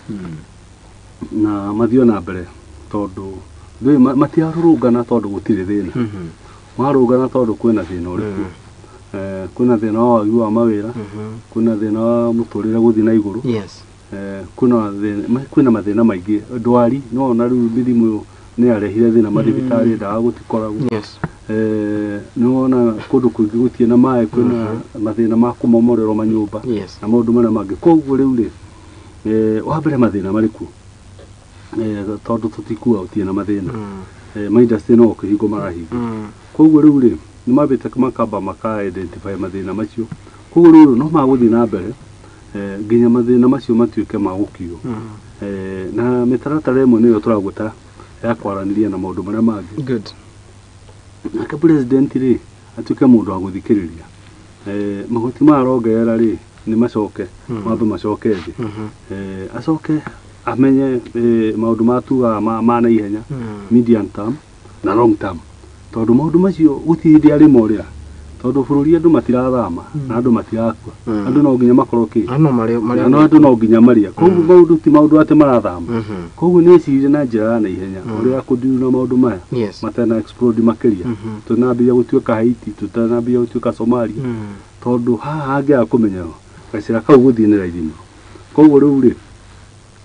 Na mathiĩ na mbere tondũ ndũĩ matiarũrũngana tondũ gũtirĩ thĩna. Marũngana tondũ kwĩna thĩna ũrĩkũ. Kwĩna thĩna wa wagi wa mawĩra, kwĩna thĩna wa mũtũrĩre gũthiĩ na igũrũ. Yes. Kwĩna mathĩna maingĩ, ndwari no ona rĩu mĩrimũ nĩ yarehire thĩna mathibitarĩ, ndawa gũtikoragwo. Yes. Nĩ wona kũndũ kũingĩ gũtirĩ na maĩ, kwĩna mathĩna ma kũmomorerwo manyũmba. Yes. Na maũndũ marĩa mangĩ. Koguo rĩu rĩ, wa mbere mathĩna marĩ kuo, tondũ tũtikuga gũtirĩ na mathĩna. Ma industry no kũhingwo marahingwo. Koguo rĩu rĩ, nĩ mambĩte makamba maka identify mathĩna macio. Koguo rĩu no magũthiĩ na mbere nginya mathĩna macio matuĩke ma gũkinywo. Na mĩtaratara ĩmwe nĩyo tũragweta ya kwaranĩria na maũndũ marĩa mangĩ. Good. Nake president rĩ, atuĩke mũndũ wa gũthikĩrĩria. Magoti maya arongerera rĩ, nĩ macoke, mambe macoke thĩ. Acoke amenye maũndũ matugaga ma naihenya, medium term na long term, tondũ maũndũ macio gũtirĩ hĩndĩ arĩ morĩra, tondũ bũrũri andũ matirathama na andũ matirakua, andũ no nginya makorwo kĩ No marĩ na andũ no nginya marĩa. Koguo maũndũ ti maũndũ atĩ marathama. Koguo nĩ ecirie na njĩra ya naihenya ũrĩa kũndiruna maũndũ maya matana explode makĩria, tũtanambĩrĩria gũtuĩka Haiti, tũtanambĩrĩria gũtuĩka Somalia, tondũ haha hangĩaga kũmenyerwo gacĩra kau gũthiĩ nĩ raithi mũno. Koguo rĩu rĩ,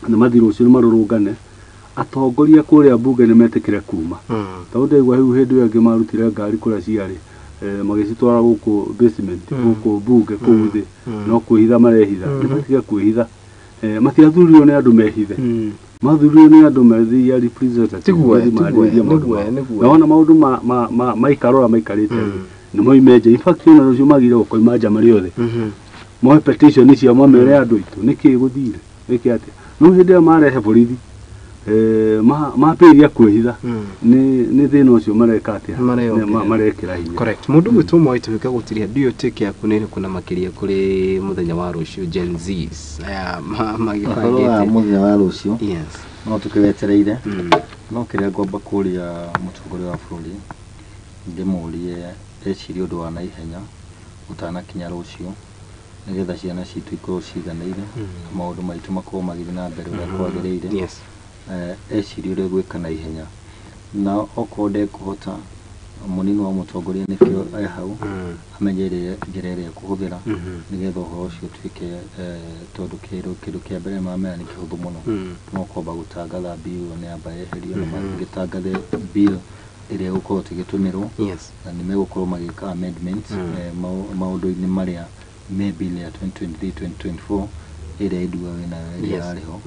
nĩ mathiĩ rũciũ nĩ marũrũngane, atongoria kũrĩa mbunge nĩ metĩkĩre kuma, tondũ ndaigua rĩu hĩndĩ ĩyo ĩngĩ marutire ngari kũrĩa ciarĩ, magĩcitwara gũkũ basement, gũkũ mbunge kũu thĩ, no kwĩhitha marehitha. Nĩ matige kwĩhitha. Matiathurirwo nĩ andũ mehithe, mathurirwo nĩ andũ mathiĩ representative. Tiguo, mathiĩ tiguo, marĩrĩrie maũndũ nĩguo, mao. Nĩguo. Na wona maũndũ maikara ũrĩa maikarĩte rĩ, nĩ moime nja. In fact, ona rũciũ magire gũkoima nja marĩ othe, moe petition cia mamere andũ aitũ nĩkĩ gũthire, nĩkĩ atĩa. No hĩndĩ ĩrĩa marehe borithi, mambĩrĩria kwĩhitha, nĩ thĩna ũcio mareka atĩa? Mareyongerera. Marekĩra hinya. Correct. Mũndũ gwĩtwo Mwai tũhĩka gũtiria ndiũ take yaku nĩ ĩrĩkũ na makĩria kũrĩ mũthenya wa rũciũ Gen Zs aya Ũhoro wa magĩbangĩte? Mũthenya wa rũciũ, Yes. no tũkĩwetereire, no kĩrĩa ngwamba kũria mũtongoria wa bũrũri, ndĩmũrie ecirie ũndũ wa naihenya ũtanakinya rũciũ, nĩgetha ciana citũ ikorwo ciganĩire na maũndũ maitũ makorwo magĩthiĩ na mbere ũrĩa kwagĩrĩire. Ecirie ũrĩa gwĩka na ihenya, na okorwo ndekũhota, mũnini wa mũtongoria nĩkĩo e hau, amenye njĩra ĩrĩa ekũhũthĩra nĩgetha ũhoro ũcio ũtuĩke, tondũ kĩndũ kĩa mbere mamera nĩ kĩhũthũ mũno, no kwamba gũtangatha bill ĩyo nĩ yamba yeherio, na magĩtangathe bill ĩrĩa ĩgũkorwo tũgĩtũmĩrwo, na nĩ megũkorwo magĩka amendments maũndũ-inĩ marĩa me bill ya 2023 2024 ĩrĩa ĩnduga wĩnayo ĩrĩa ĩrarĩ ho.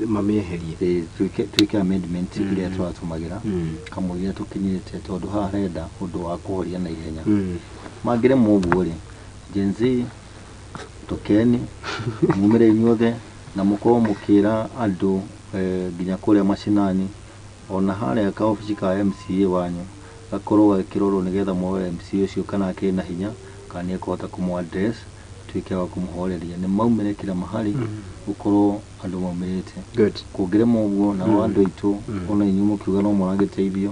Mamĩeherie. Twĩke amendment ĩrĩa tũratũmagĩra kamũira tũkinyĩte, tondũ haha harenda ũndũ wa kũhoria na ihenya. Mangĩremwo ũguo rĩ, Gen Z tũkeni mumĩre inyuothe na mũkorwo mũkĩra andũ, nginya kũrĩa macinani, ona harĩa kaobici ka MCA wanyu gakorwo gagĩkĩrorwo, nĩgetha muone MCA ũcio kana akĩrĩ na hinya, kana nĩ ekũhota kũmũ address, atuĩke wa kũmũhoreria. Nĩ maumĩre kila mahali, gũkorwo andũ maumĩrĩte. Good. Kũngĩremwo ũguo, nao andũ aitũ, ona inyuĩ mũkiuga no mũragĩteithio,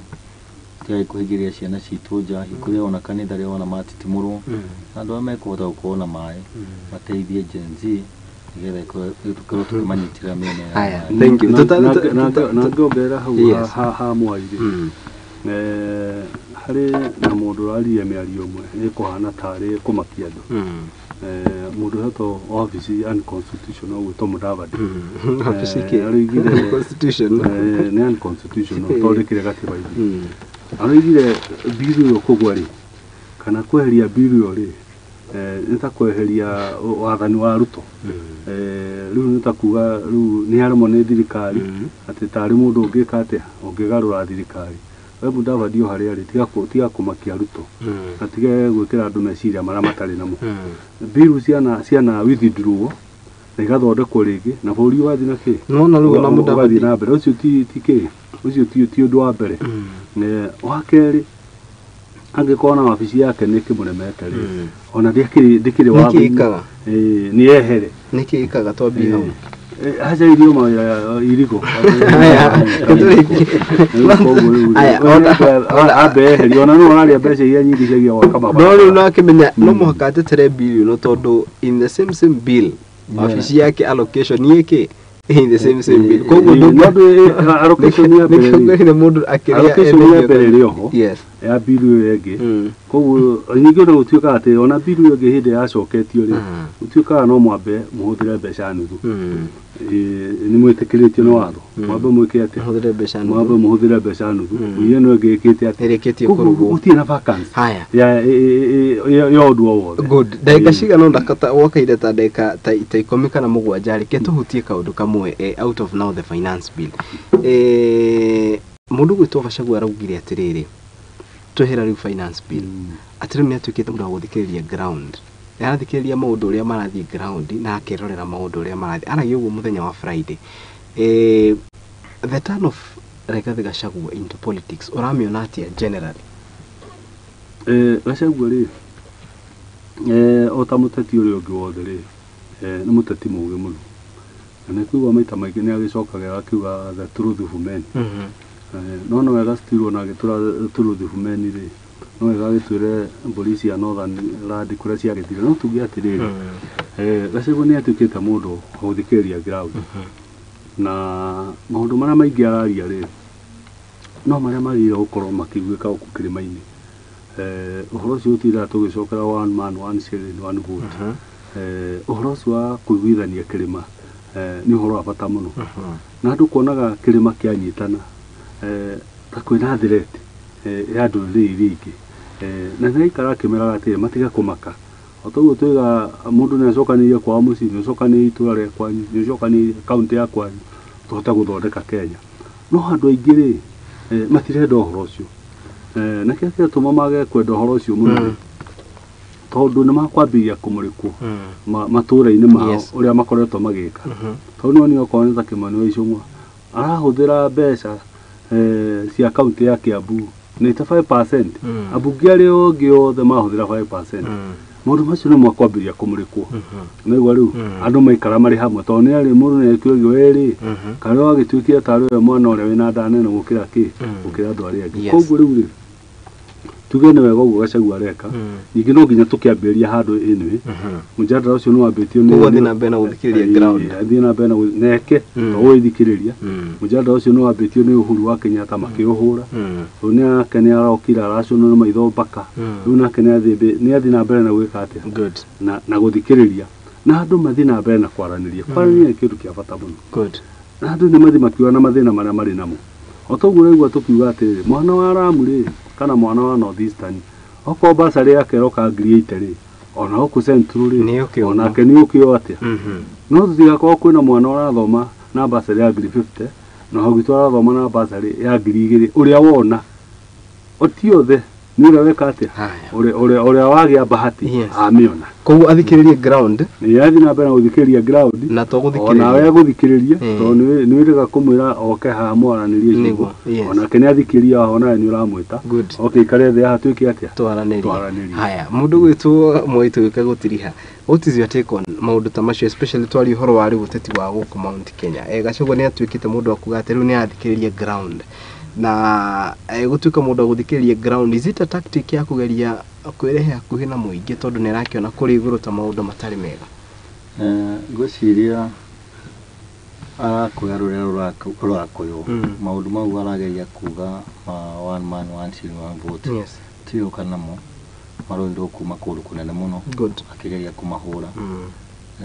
tigai kũhingĩria ciana citũ nja hingũrĩa, ona kanitha rĩrĩa wona matitimũrwo, na andũ arĩa mekũhota gũkorwo na maĩ mateithie Gen Z, nĩgetha tũkorwo tũkĩmanyitĩrĩra mĩena ya Haya, maĩ. thank you. Na ngĩongerera hau ha Mwai rĩ, harĩ na mũndũ ũraririe mĩario ĩmwe ĩkũhana tarĩ kũmakia andũ. Mũndũ ũhetwo wabici unconstitutional gwĩtwo Mudavadi. Wabici kĩ? Aroigire Constitution. Nĩ unconstitutional tondũ ndĩkĩrĩ gatiba-inĩ. Aroigire bill ĩyo kũgwa rĩ, kana kweheria bill ĩyo rĩ, nĩ ta kweheria wathani wa Ruto. Rĩu nĩ ta kuga rĩu nĩ aremwo nĩ thirikari, atĩ tarĩ mũndũ ũngĩka atĩa ũngĩgarũra thirikari. We Mudavadi o harĩa arĩ, tiga kũmakia Ruto, na tige gwĩkĩra andũ meciria marĩa matarĩ namo. Bill ciana withdraw na igathondekwo rĩngĩ, na bũrũri ũgathiĩ na kĩ? Nona rĩu ona Mudavadi Ũgathiĩ na mbere. Ũcio ti kĩ, ũcio ti ũndũ wa mbere. Wa kerĩ, angĩkorwo na wabici yake nĩ ĩkĩmũremete rĩ, ona ndĩkĩrĩ Nĩkĩ watho-inĩ, ĩkaga? Nĩ ehere. Nĩkĩ ĩkaga twambie hau? Aca irio mawĩra irigo. Haya, tũrĩkie. Haya, Ambe eherio, ona no ararĩa mbeca iria nyingĩ ciagia gwaka no mabarabara. rĩu nakĩmenya no mũhaka atetere bill ĩno, tondũ in the same bill wabici yake allocation yĩkĩ In the same bill. Koguo allocation ya mbere nĩkĩo mũndũ akĩrĩa allocation ya mbere ĩrĩ oho yes ya bill ĩyo ĩngĩ. Koguo ningĩ ona gũtuĩkaga atĩ ona bill ĩyo ĩngĩ hĩndĩ yacoketio rĩ, gũtuĩkaga no mwambe mũhũthĩre mbeca nuthu. Nĩ mwĩtĩkĩrĩtio nĩ watho mwambe mwĩke atĩa, mwambe mũhũthĩre mbeca nuthu, iria ĩno ĩngĩ ĩkĩte atĩa, ĩrĩkĩtie kũrugwo, gũtirĩ na vacancy haya ya ũndũ o wothe. Good. Ndagĩka cigana ũna wakaire ta ndagĩka ta 17 kana 7 reke tũhutie kaũndũ kamwe out of now the finance bill. Mũndũ gwĩtwo Gachagua araugire atĩrĩrĩ, twehera rĩu finance bill, atĩ rĩu nĩ atuĩkĩte mũndũ wa gũthikĩrĩria ground, arathikĩrĩria maũndũ ũrĩa marathiĩ ground na akerorera maũndũ ũrĩa marathiĩ. Aragia ũguo mũthenya wa Friday. The turn of Rigathi Gachagua into politics ũramĩona atĩa generally? Gachagua rĩ, o ta mũteti ũrĩa ũngĩ wothe rĩ, nĩ mũteti mũũgĩ mũno, na nĩ kuigua maita maingĩ nĩ agĩcokagĩra akiuga the truth of men. No no wega still ona agĩtũra truth of men rĩ, no wega agĩtwĩre mbũri cia Northern Land kũrĩa ciagĩthire. No tuge atĩrĩrĩ, Gachagua nĩ atuĩkĩte mũndũ wa gũthikĩrĩria ground, na maũndũ marĩa maingĩ araria rĩ, no marĩa magĩrĩire gũkorwo makĩiguĩka gũkũ kĩrĩma-inĩ. Ũhoro ũcio ũtindaga tũgĩcokera one man one shilling one vote. Ũhoro ũcio wa kũiguithania kĩrĩma nĩ ũhoro wa bata mũno, na andũ kuonaga kĩrĩma kĩanyitana ta kwĩna threat ya ndũrĩrĩ iria ingĩ, na nĩ aikara akĩmeraga atĩrĩ matige kũmaka. O toguo twĩga mũndũ nĩ acokanĩrĩrie kwao mũciĩ, nĩ acokanĩrĩrie itũra rĩa kwanyu, nĩ acokanĩrĩrie kaũntĩ ya kwanyu, tũhote gũthondeka Kenya. No andũ aingĩ rĩ, matirenda ũhoro ũcio, na kĩrĩa kĩratũma mage kwenda ũhoro ũcio mũno, tondũ nĩ makwambĩrĩria kũmũrĩkwo matũra-inĩ mao ũrĩa makoretwo magĩka. Tondũ nĩ okorwo nĩ ta Kĩmani wa Ichung'wa arahũthĩra mbeca cia kaũntĩ ya Kiambu 95%, ambunge arĩa angĩ othe marahũthĩra 5%. Maũndũ macio nĩ makwambĩrĩria kũmũrĩkwo. Nĩguo rĩu andũ maikara marĩ hamwe, tondũ nĩ arĩ mũndũ nĩ akĩũrio werĩ kana wagĩtuĩkire tarĩ we mwana ũrĩa wĩna nda nene gũkĩra kĩ, gũkĩra andũ arĩa angĩ. Koguo rĩu rĩ, tuge nĩ wega ũguo Gachagua areka, ningĩ no nginya tũkĩambĩrĩria handũ anyway. Mũjadara ũcio nĩ wambĩtio nĩ Koguo athiĩ na mbere na gũthikĩrĩria ground, athiĩ na mbere na eke to gũgĩthikĩrĩria. Mũjadara ũcio nĩ wambĩtio nĩ Uhuru wa Kenyatta makĩũhũra, rĩu nake nĩ arokire aracũnwo maitho mpaka rĩu nake nĩ athiĩ na mbere na gwĩka atĩa, na gũthikĩrĩria, na andũ mathiĩ na mbere na kwaranĩria. Kwaranĩria nĩ kĩndũ kĩa bata mũno, na andũ nĩ mathiĩ makiuga na mathĩna marĩa marĩ namo. O toguo ũraigua tũkiuga atĩrĩrĩ, mwana wa Lamu rĩ, kana mwana wa North Eastern, okorwo bursary yake ĩroka 80,000 rĩ, ona gũkũ Central rĩ, onake nĩ ũkĩo atĩa. No tũtigakorwo kwĩna mwana ũrathoma na bursary ya 50,000 na hau gwitũ arathoma na bursary ya 2,000, ũrĩa wona ti othe nĩ ũrĩa weka atĩa, ũrĩa wagĩa bahati amĩona. Koguo athikĩrĩrie ground, nĩ athiĩ na mbere na gũthikĩrĩria ground, na to gũthikĩrĩria onawe gũthikĩrĩria, tondũ nĩ wĩrĩga kũmwĩra oke haha mwaranĩrie ciugo, onake nĩ athikĩrĩria haha, onawe nĩ ũramwĩta oke ikare thĩ haha twĩke atĩa, twaranĩrie. Haya, mũndũ gwĩtwo Moi tũgĩũka gũtiriha, what is your take on maũndũ ta macio, especially twaria ũhoro wa rĩu ũteti wa gũkũ Mount Kenya? Gachagua nĩ atuĩkĩte mũndũ wa kuga atĩ rĩu nĩ athikĩrĩria ground, na gũtuĩka mũndũ wa gũthikĩrĩria ground, is it a tactic ya kũgeria kwĩrehe hakuhĩ na mũingĩ, tondũ nĩ arakĩona kũrĩ igũrũ ta maũndũ matarĩ mega? Ngwĩciria arakwĩra rũrĩa rũrakwĩrwo maũndũ mau arageria kuga one man one shilling one vote, tiyo kana mo maroirwo kuma kũndũ kũnene mũno akĩgeria kũmahũra,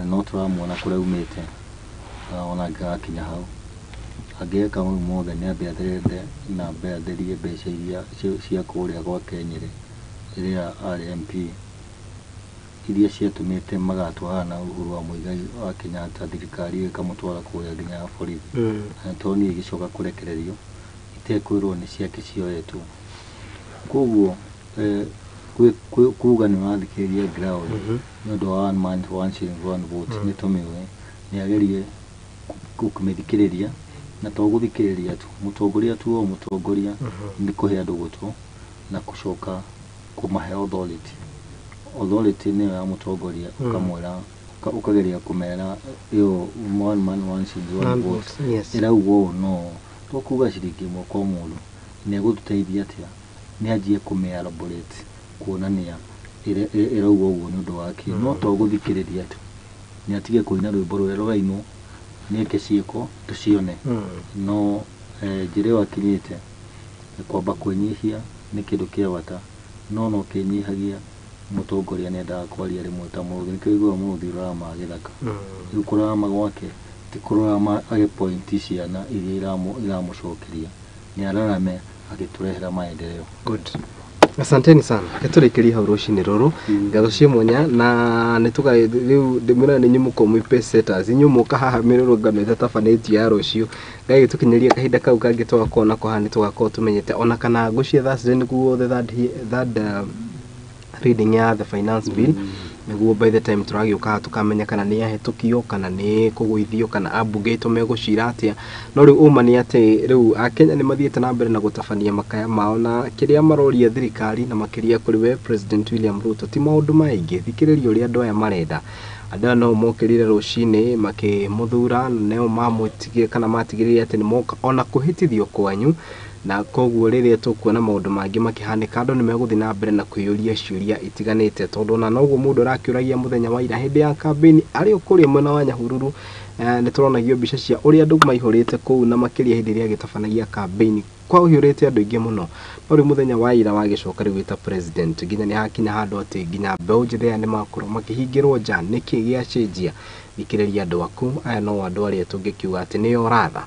no tũramuona kũrĩa aumĩte, ona angĩgakinya hau angĩeka mau mothe nĩ ambe atherete na ambe atherie mbeca iria cia kũrĩa gwake Nyĩrĩ rĩrĩa arĩ MP, iria ciatũmĩte magatwarana na Uhuru wa Muigai wa Kenyatta, thirikari ĩkamũtwara kũrĩa nginya ya borithi, na tondũ ĩgĩcoka kũrekererio itekwĩrwo nĩ ciake cioetwo. Koguo kuga nĩ ũrathikĩrĩria ground nĩ ũndũ wa one man one shilling one vote, nĩ tũmĩũĩ, nĩ agerie kũmĩthikĩrĩria, na to gũthikĩrĩria tu, mũtongoria tu o mũtongoria nĩ kũhe andũ gũtũ na gũcoka kũmahe authority. Authority nĩyo ya mũtongoria, ũkamwĩra, ũkageria kũmera ĩyo one man one shilling one vote ĩrauga ũũ, no to kuga ciringi ĩmwe kwa mũndũ nĩ egũtũteithia atĩa, nĩ anjie kũmĩ-elaborate kuonania ĩrauga ũguo nĩ ũndũ wa kĩ, no to gũthikĩrĩria tu, nĩ atige kũina rwĩmbo rũrĩa rũrainwo Nĩeke ciĩko tũcione. No njĩra ĩyo akinyĩte kwamba kwĩnyihia nĩ kĩndũ kĩa bata, no no kĩnyihagia mũtongoria nĩendaga kwaria rĩmwe ta mũrũthi, nĩkĩo ũiguaga mũrũthi ũraramaga gĩthaka. Rĩu kũrarama gwake ti kũrarama agĩpointi ciana iria iramũcokeria, nĩ ararame agĩtũrehera maendeleo. Good. Asanteni sana. Reke hau rũcinĩ rũrũ. Ngatho cia mwanya na nĩ tũga rĩu ndĩmwĩra nĩ inyuĩ mũkorwo mwĩ pace setters, inyuĩ mũka haha mĩrũrũngano ĩtatabanĩtio ya rũciũ. Ngai gĩtũkinyĩrie kahinda kau kangĩ tũgakorwo nako haha nĩ tũgakorwo tũmenyete ona kana ngũcia Thursday nĩguo the third reading ya the finance bill, nĩguo by the time tũragĩũka tũkamenya kana nĩ yahĩtũkio kana nĩ kũgũithio kana ambunge aitũ megũcira atĩa. No rĩu ũma nĩ atĩ rĩu akenya nĩ mathiĩte na mbere na gũtabania makaya mao na kĩrĩa maroria thirikari na makĩria kũrĩ we President William Ruto ti maũndũ maingĩ. Thikĩrĩria ũrĩa andũ aya marenda. Andũ aya no mokĩrire rũcinĩ makĩmũthura na nĩo mamwĩtigĩre kana matigĩrĩire atĩ nĩ moka ona kũhĩtithio kwanyu, na koguo rĩrĩa tũkuona maũndũ mangĩ makĩhanĩka andũ nĩ megũthiĩ na mbere na kwĩyũria ciũria itiganĩte, tondũ ona noguo mũndũ arakĩũragia mũthenya wa ira hĩndĩ ya kambĩini arĩ o kũrĩa mwena wa Nyahururu. Nĩ tũronagio mbica cia ũrĩa andũ maihũrĩte kũu na makĩria hĩndĩ ĩrĩa agĩtabanagia kambĩini kwaihũrĩte andũ aingĩ mũno. No rĩu mũthenya wa ira wagĩcoka rĩu wĩta president nginya nĩ hakinya handũ atĩ nginya mbeũ njĩthĩ aya nĩ makorwo makĩhingĩrwo nja. Nĩkĩ gĩacenjia? Thikĩrĩria andũ aku aya no andũ arĩa tũngĩkiuga atĩ nĩo ratha,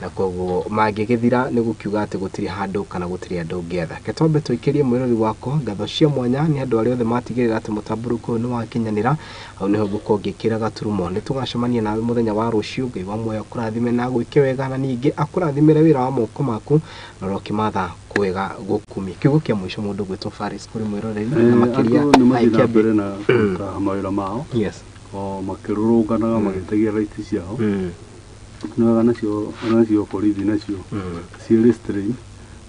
na koguo mangĩgĩthira nĩ gũkiuga atĩ gũtirĩ handũ kana gũtirĩ andũ ũngĩetha. Reke twambe tũikĩrie mwĩrori wakwa ngatho cia mwanya nĩ andũ arĩa othe matigĩrĩra atĩ mũtambũrũko ũyũ nĩ wakinyanĩra. Hau nĩho ngũkorwo ngĩkĩra gaturumo. Nĩ tũgacemania nawe mũthenya wa rũciũ. Ngai wa muoyo akũrathime na agwĩke wega, na ningĩ akũrathimĩre wĩra wa moko maku na ũrokĩmatha kwega gũkumia. Kiugo kĩa mũico mũndũ gwĩtwo Faris kũrĩ mwĩroreri na makĩria andũ nĩ mathiĩ na mbere na kũruta mawĩra mao. Yes. O makĩrũrũnganaga magĩtegia right ciao. Nĩ wega nacio borithi nacio ciĩ restrain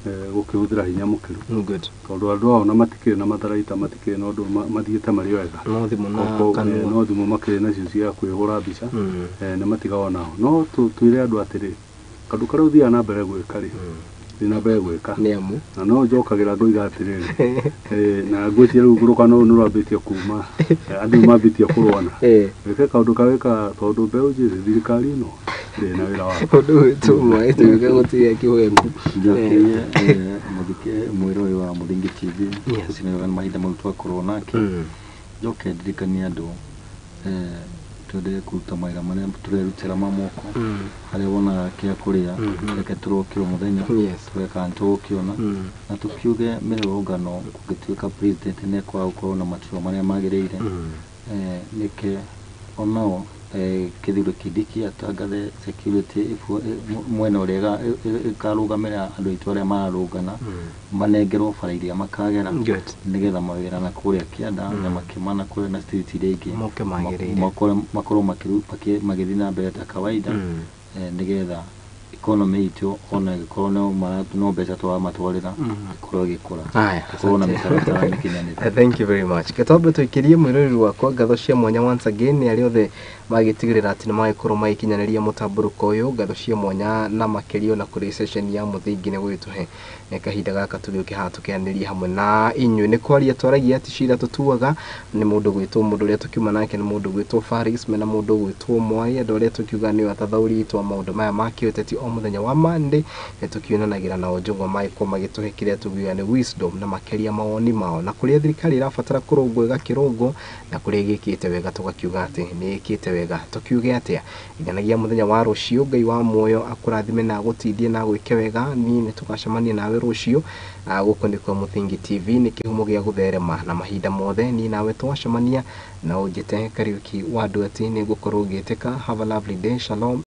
gũkĩhũthĩra hinya mũkĩru. Good. Tondũ andũ ao na matikĩrĩ na matharaita, matikĩrĩ na ũndũ, mathiĩte marĩ wega. No thimũ na kanua. No thimũ makĩrĩ nacio cia kwĩhũra mbica. Nĩ matigagwo nao. No twĩre andũ atĩrĩ, kaũndũ karĩa ũthiaga na mbere gwĩka rĩ, thiĩ na mbere gwĩka. Nĩ amu. Na no njokagĩra ngoiga atĩrĩrĩ, na ngwĩciria rĩu rũgano rũu nĩ rwambĩtie kuma, andũ nĩ mambĩtie kũrũana. Wĩke kaũndũ karĩa tondũ mbeũ njĩthĩ thirikari ĩno ndĩrĩ na wĩra waku. Ũndũ ũyũ tũmwe tuge gũtirĩ kĩhũngũ. Njokerie mũthike mwĩrori wa Mũthingi TV. Yes. Gũtirĩ mahinda mau twakorwo nake. Njoke ndirikanie andũ twendelee kũruta mawĩra marĩa tũrerutĩra ma moko, harĩa wonaga kĩa kũrĩa, reke tũrokĩrwo mũthenya, tũreke kana tũgũkĩona, na tũkiuge mĩrũrũngano kũngĩtuĩka president nĩ ekwaga gũkorwo na matua marĩa magĩrĩire, nĩke onao Kithure Kindiki atangathe security mwena ũrĩa ĩkarũgamĩrĩra andũ aitũ arĩa mararũngana, manengerwo bara iria makagera nĩgetha mawĩra na kũrĩa kĩanda na makĩma na kũrĩa na street iria ingĩ moke magĩrĩire, makorwo magĩthiĩ na mbere ta kawaida, nĩgetha economy itũ ona ĩgĩkorwo no mbeca tũramatwarĩra ĩkorwo ĩgĩkũra. Tũkorwo na mĩtaratara mĩkinyanĩru. Thank you very much. Gĩtombe tũikĩrie mwĩroreri wakwa ngatho cia mwanya once again nĩ arĩa othe magĩtigĩrĩra atĩ nĩ magĩkorwo magĩkinyanĩria mũtambũrũko ũyũ. Ngatho cia mwanya na makĩria ona kũrĩ session ya mũthingi nĩ gũgĩtũhe kahinda gaka tũgĩũke haha tũkĩanĩrie hamwe na inyuĩ. Nĩ kwaria twaragia atĩ cira tũtuaga nĩ mũndũ gwĩtwo mũndũ ũrĩa tũkiuma nake nĩ mũndũ gwĩtwo Faris mena mũndũ gwĩtwo Mwai, andũ arĩa tũkiuga nĩo atathaũri aitũ a maũndũ maya ma kĩũteti o mũthenya wa Monday nĩ tũkionanagĩra nao njũng'wa magĩkorwo magĩtũhe kĩrĩa tũngiuga nĩ wisdom na makĩria mawoni mao, na kũrĩa thirikari ĩrabatara kũrũngwo ĩgakĩrũngwo, na kũrĩa ĩgĩkĩte wega tũgakiuga atĩ nĩ ĩkĩte wega. Tũkiuge atĩa? Nginyagia mũthenya wa rũciũ, Ngai wa muoyo akũrathime na agũtindie na agwĩke wega. Niĩ nĩ tũgacemania nawe rũciũ. Gũkũ nĩkuo Mũthingi TV, nĩ kĩhumo gĩa gũtherema na mahinda mothe. Niĩ nawe twacemania na ũnjĩte Kariũki wa Nduati, nĩ ngũkorwo ngĩtĩka. Have a lovely day. Shalom.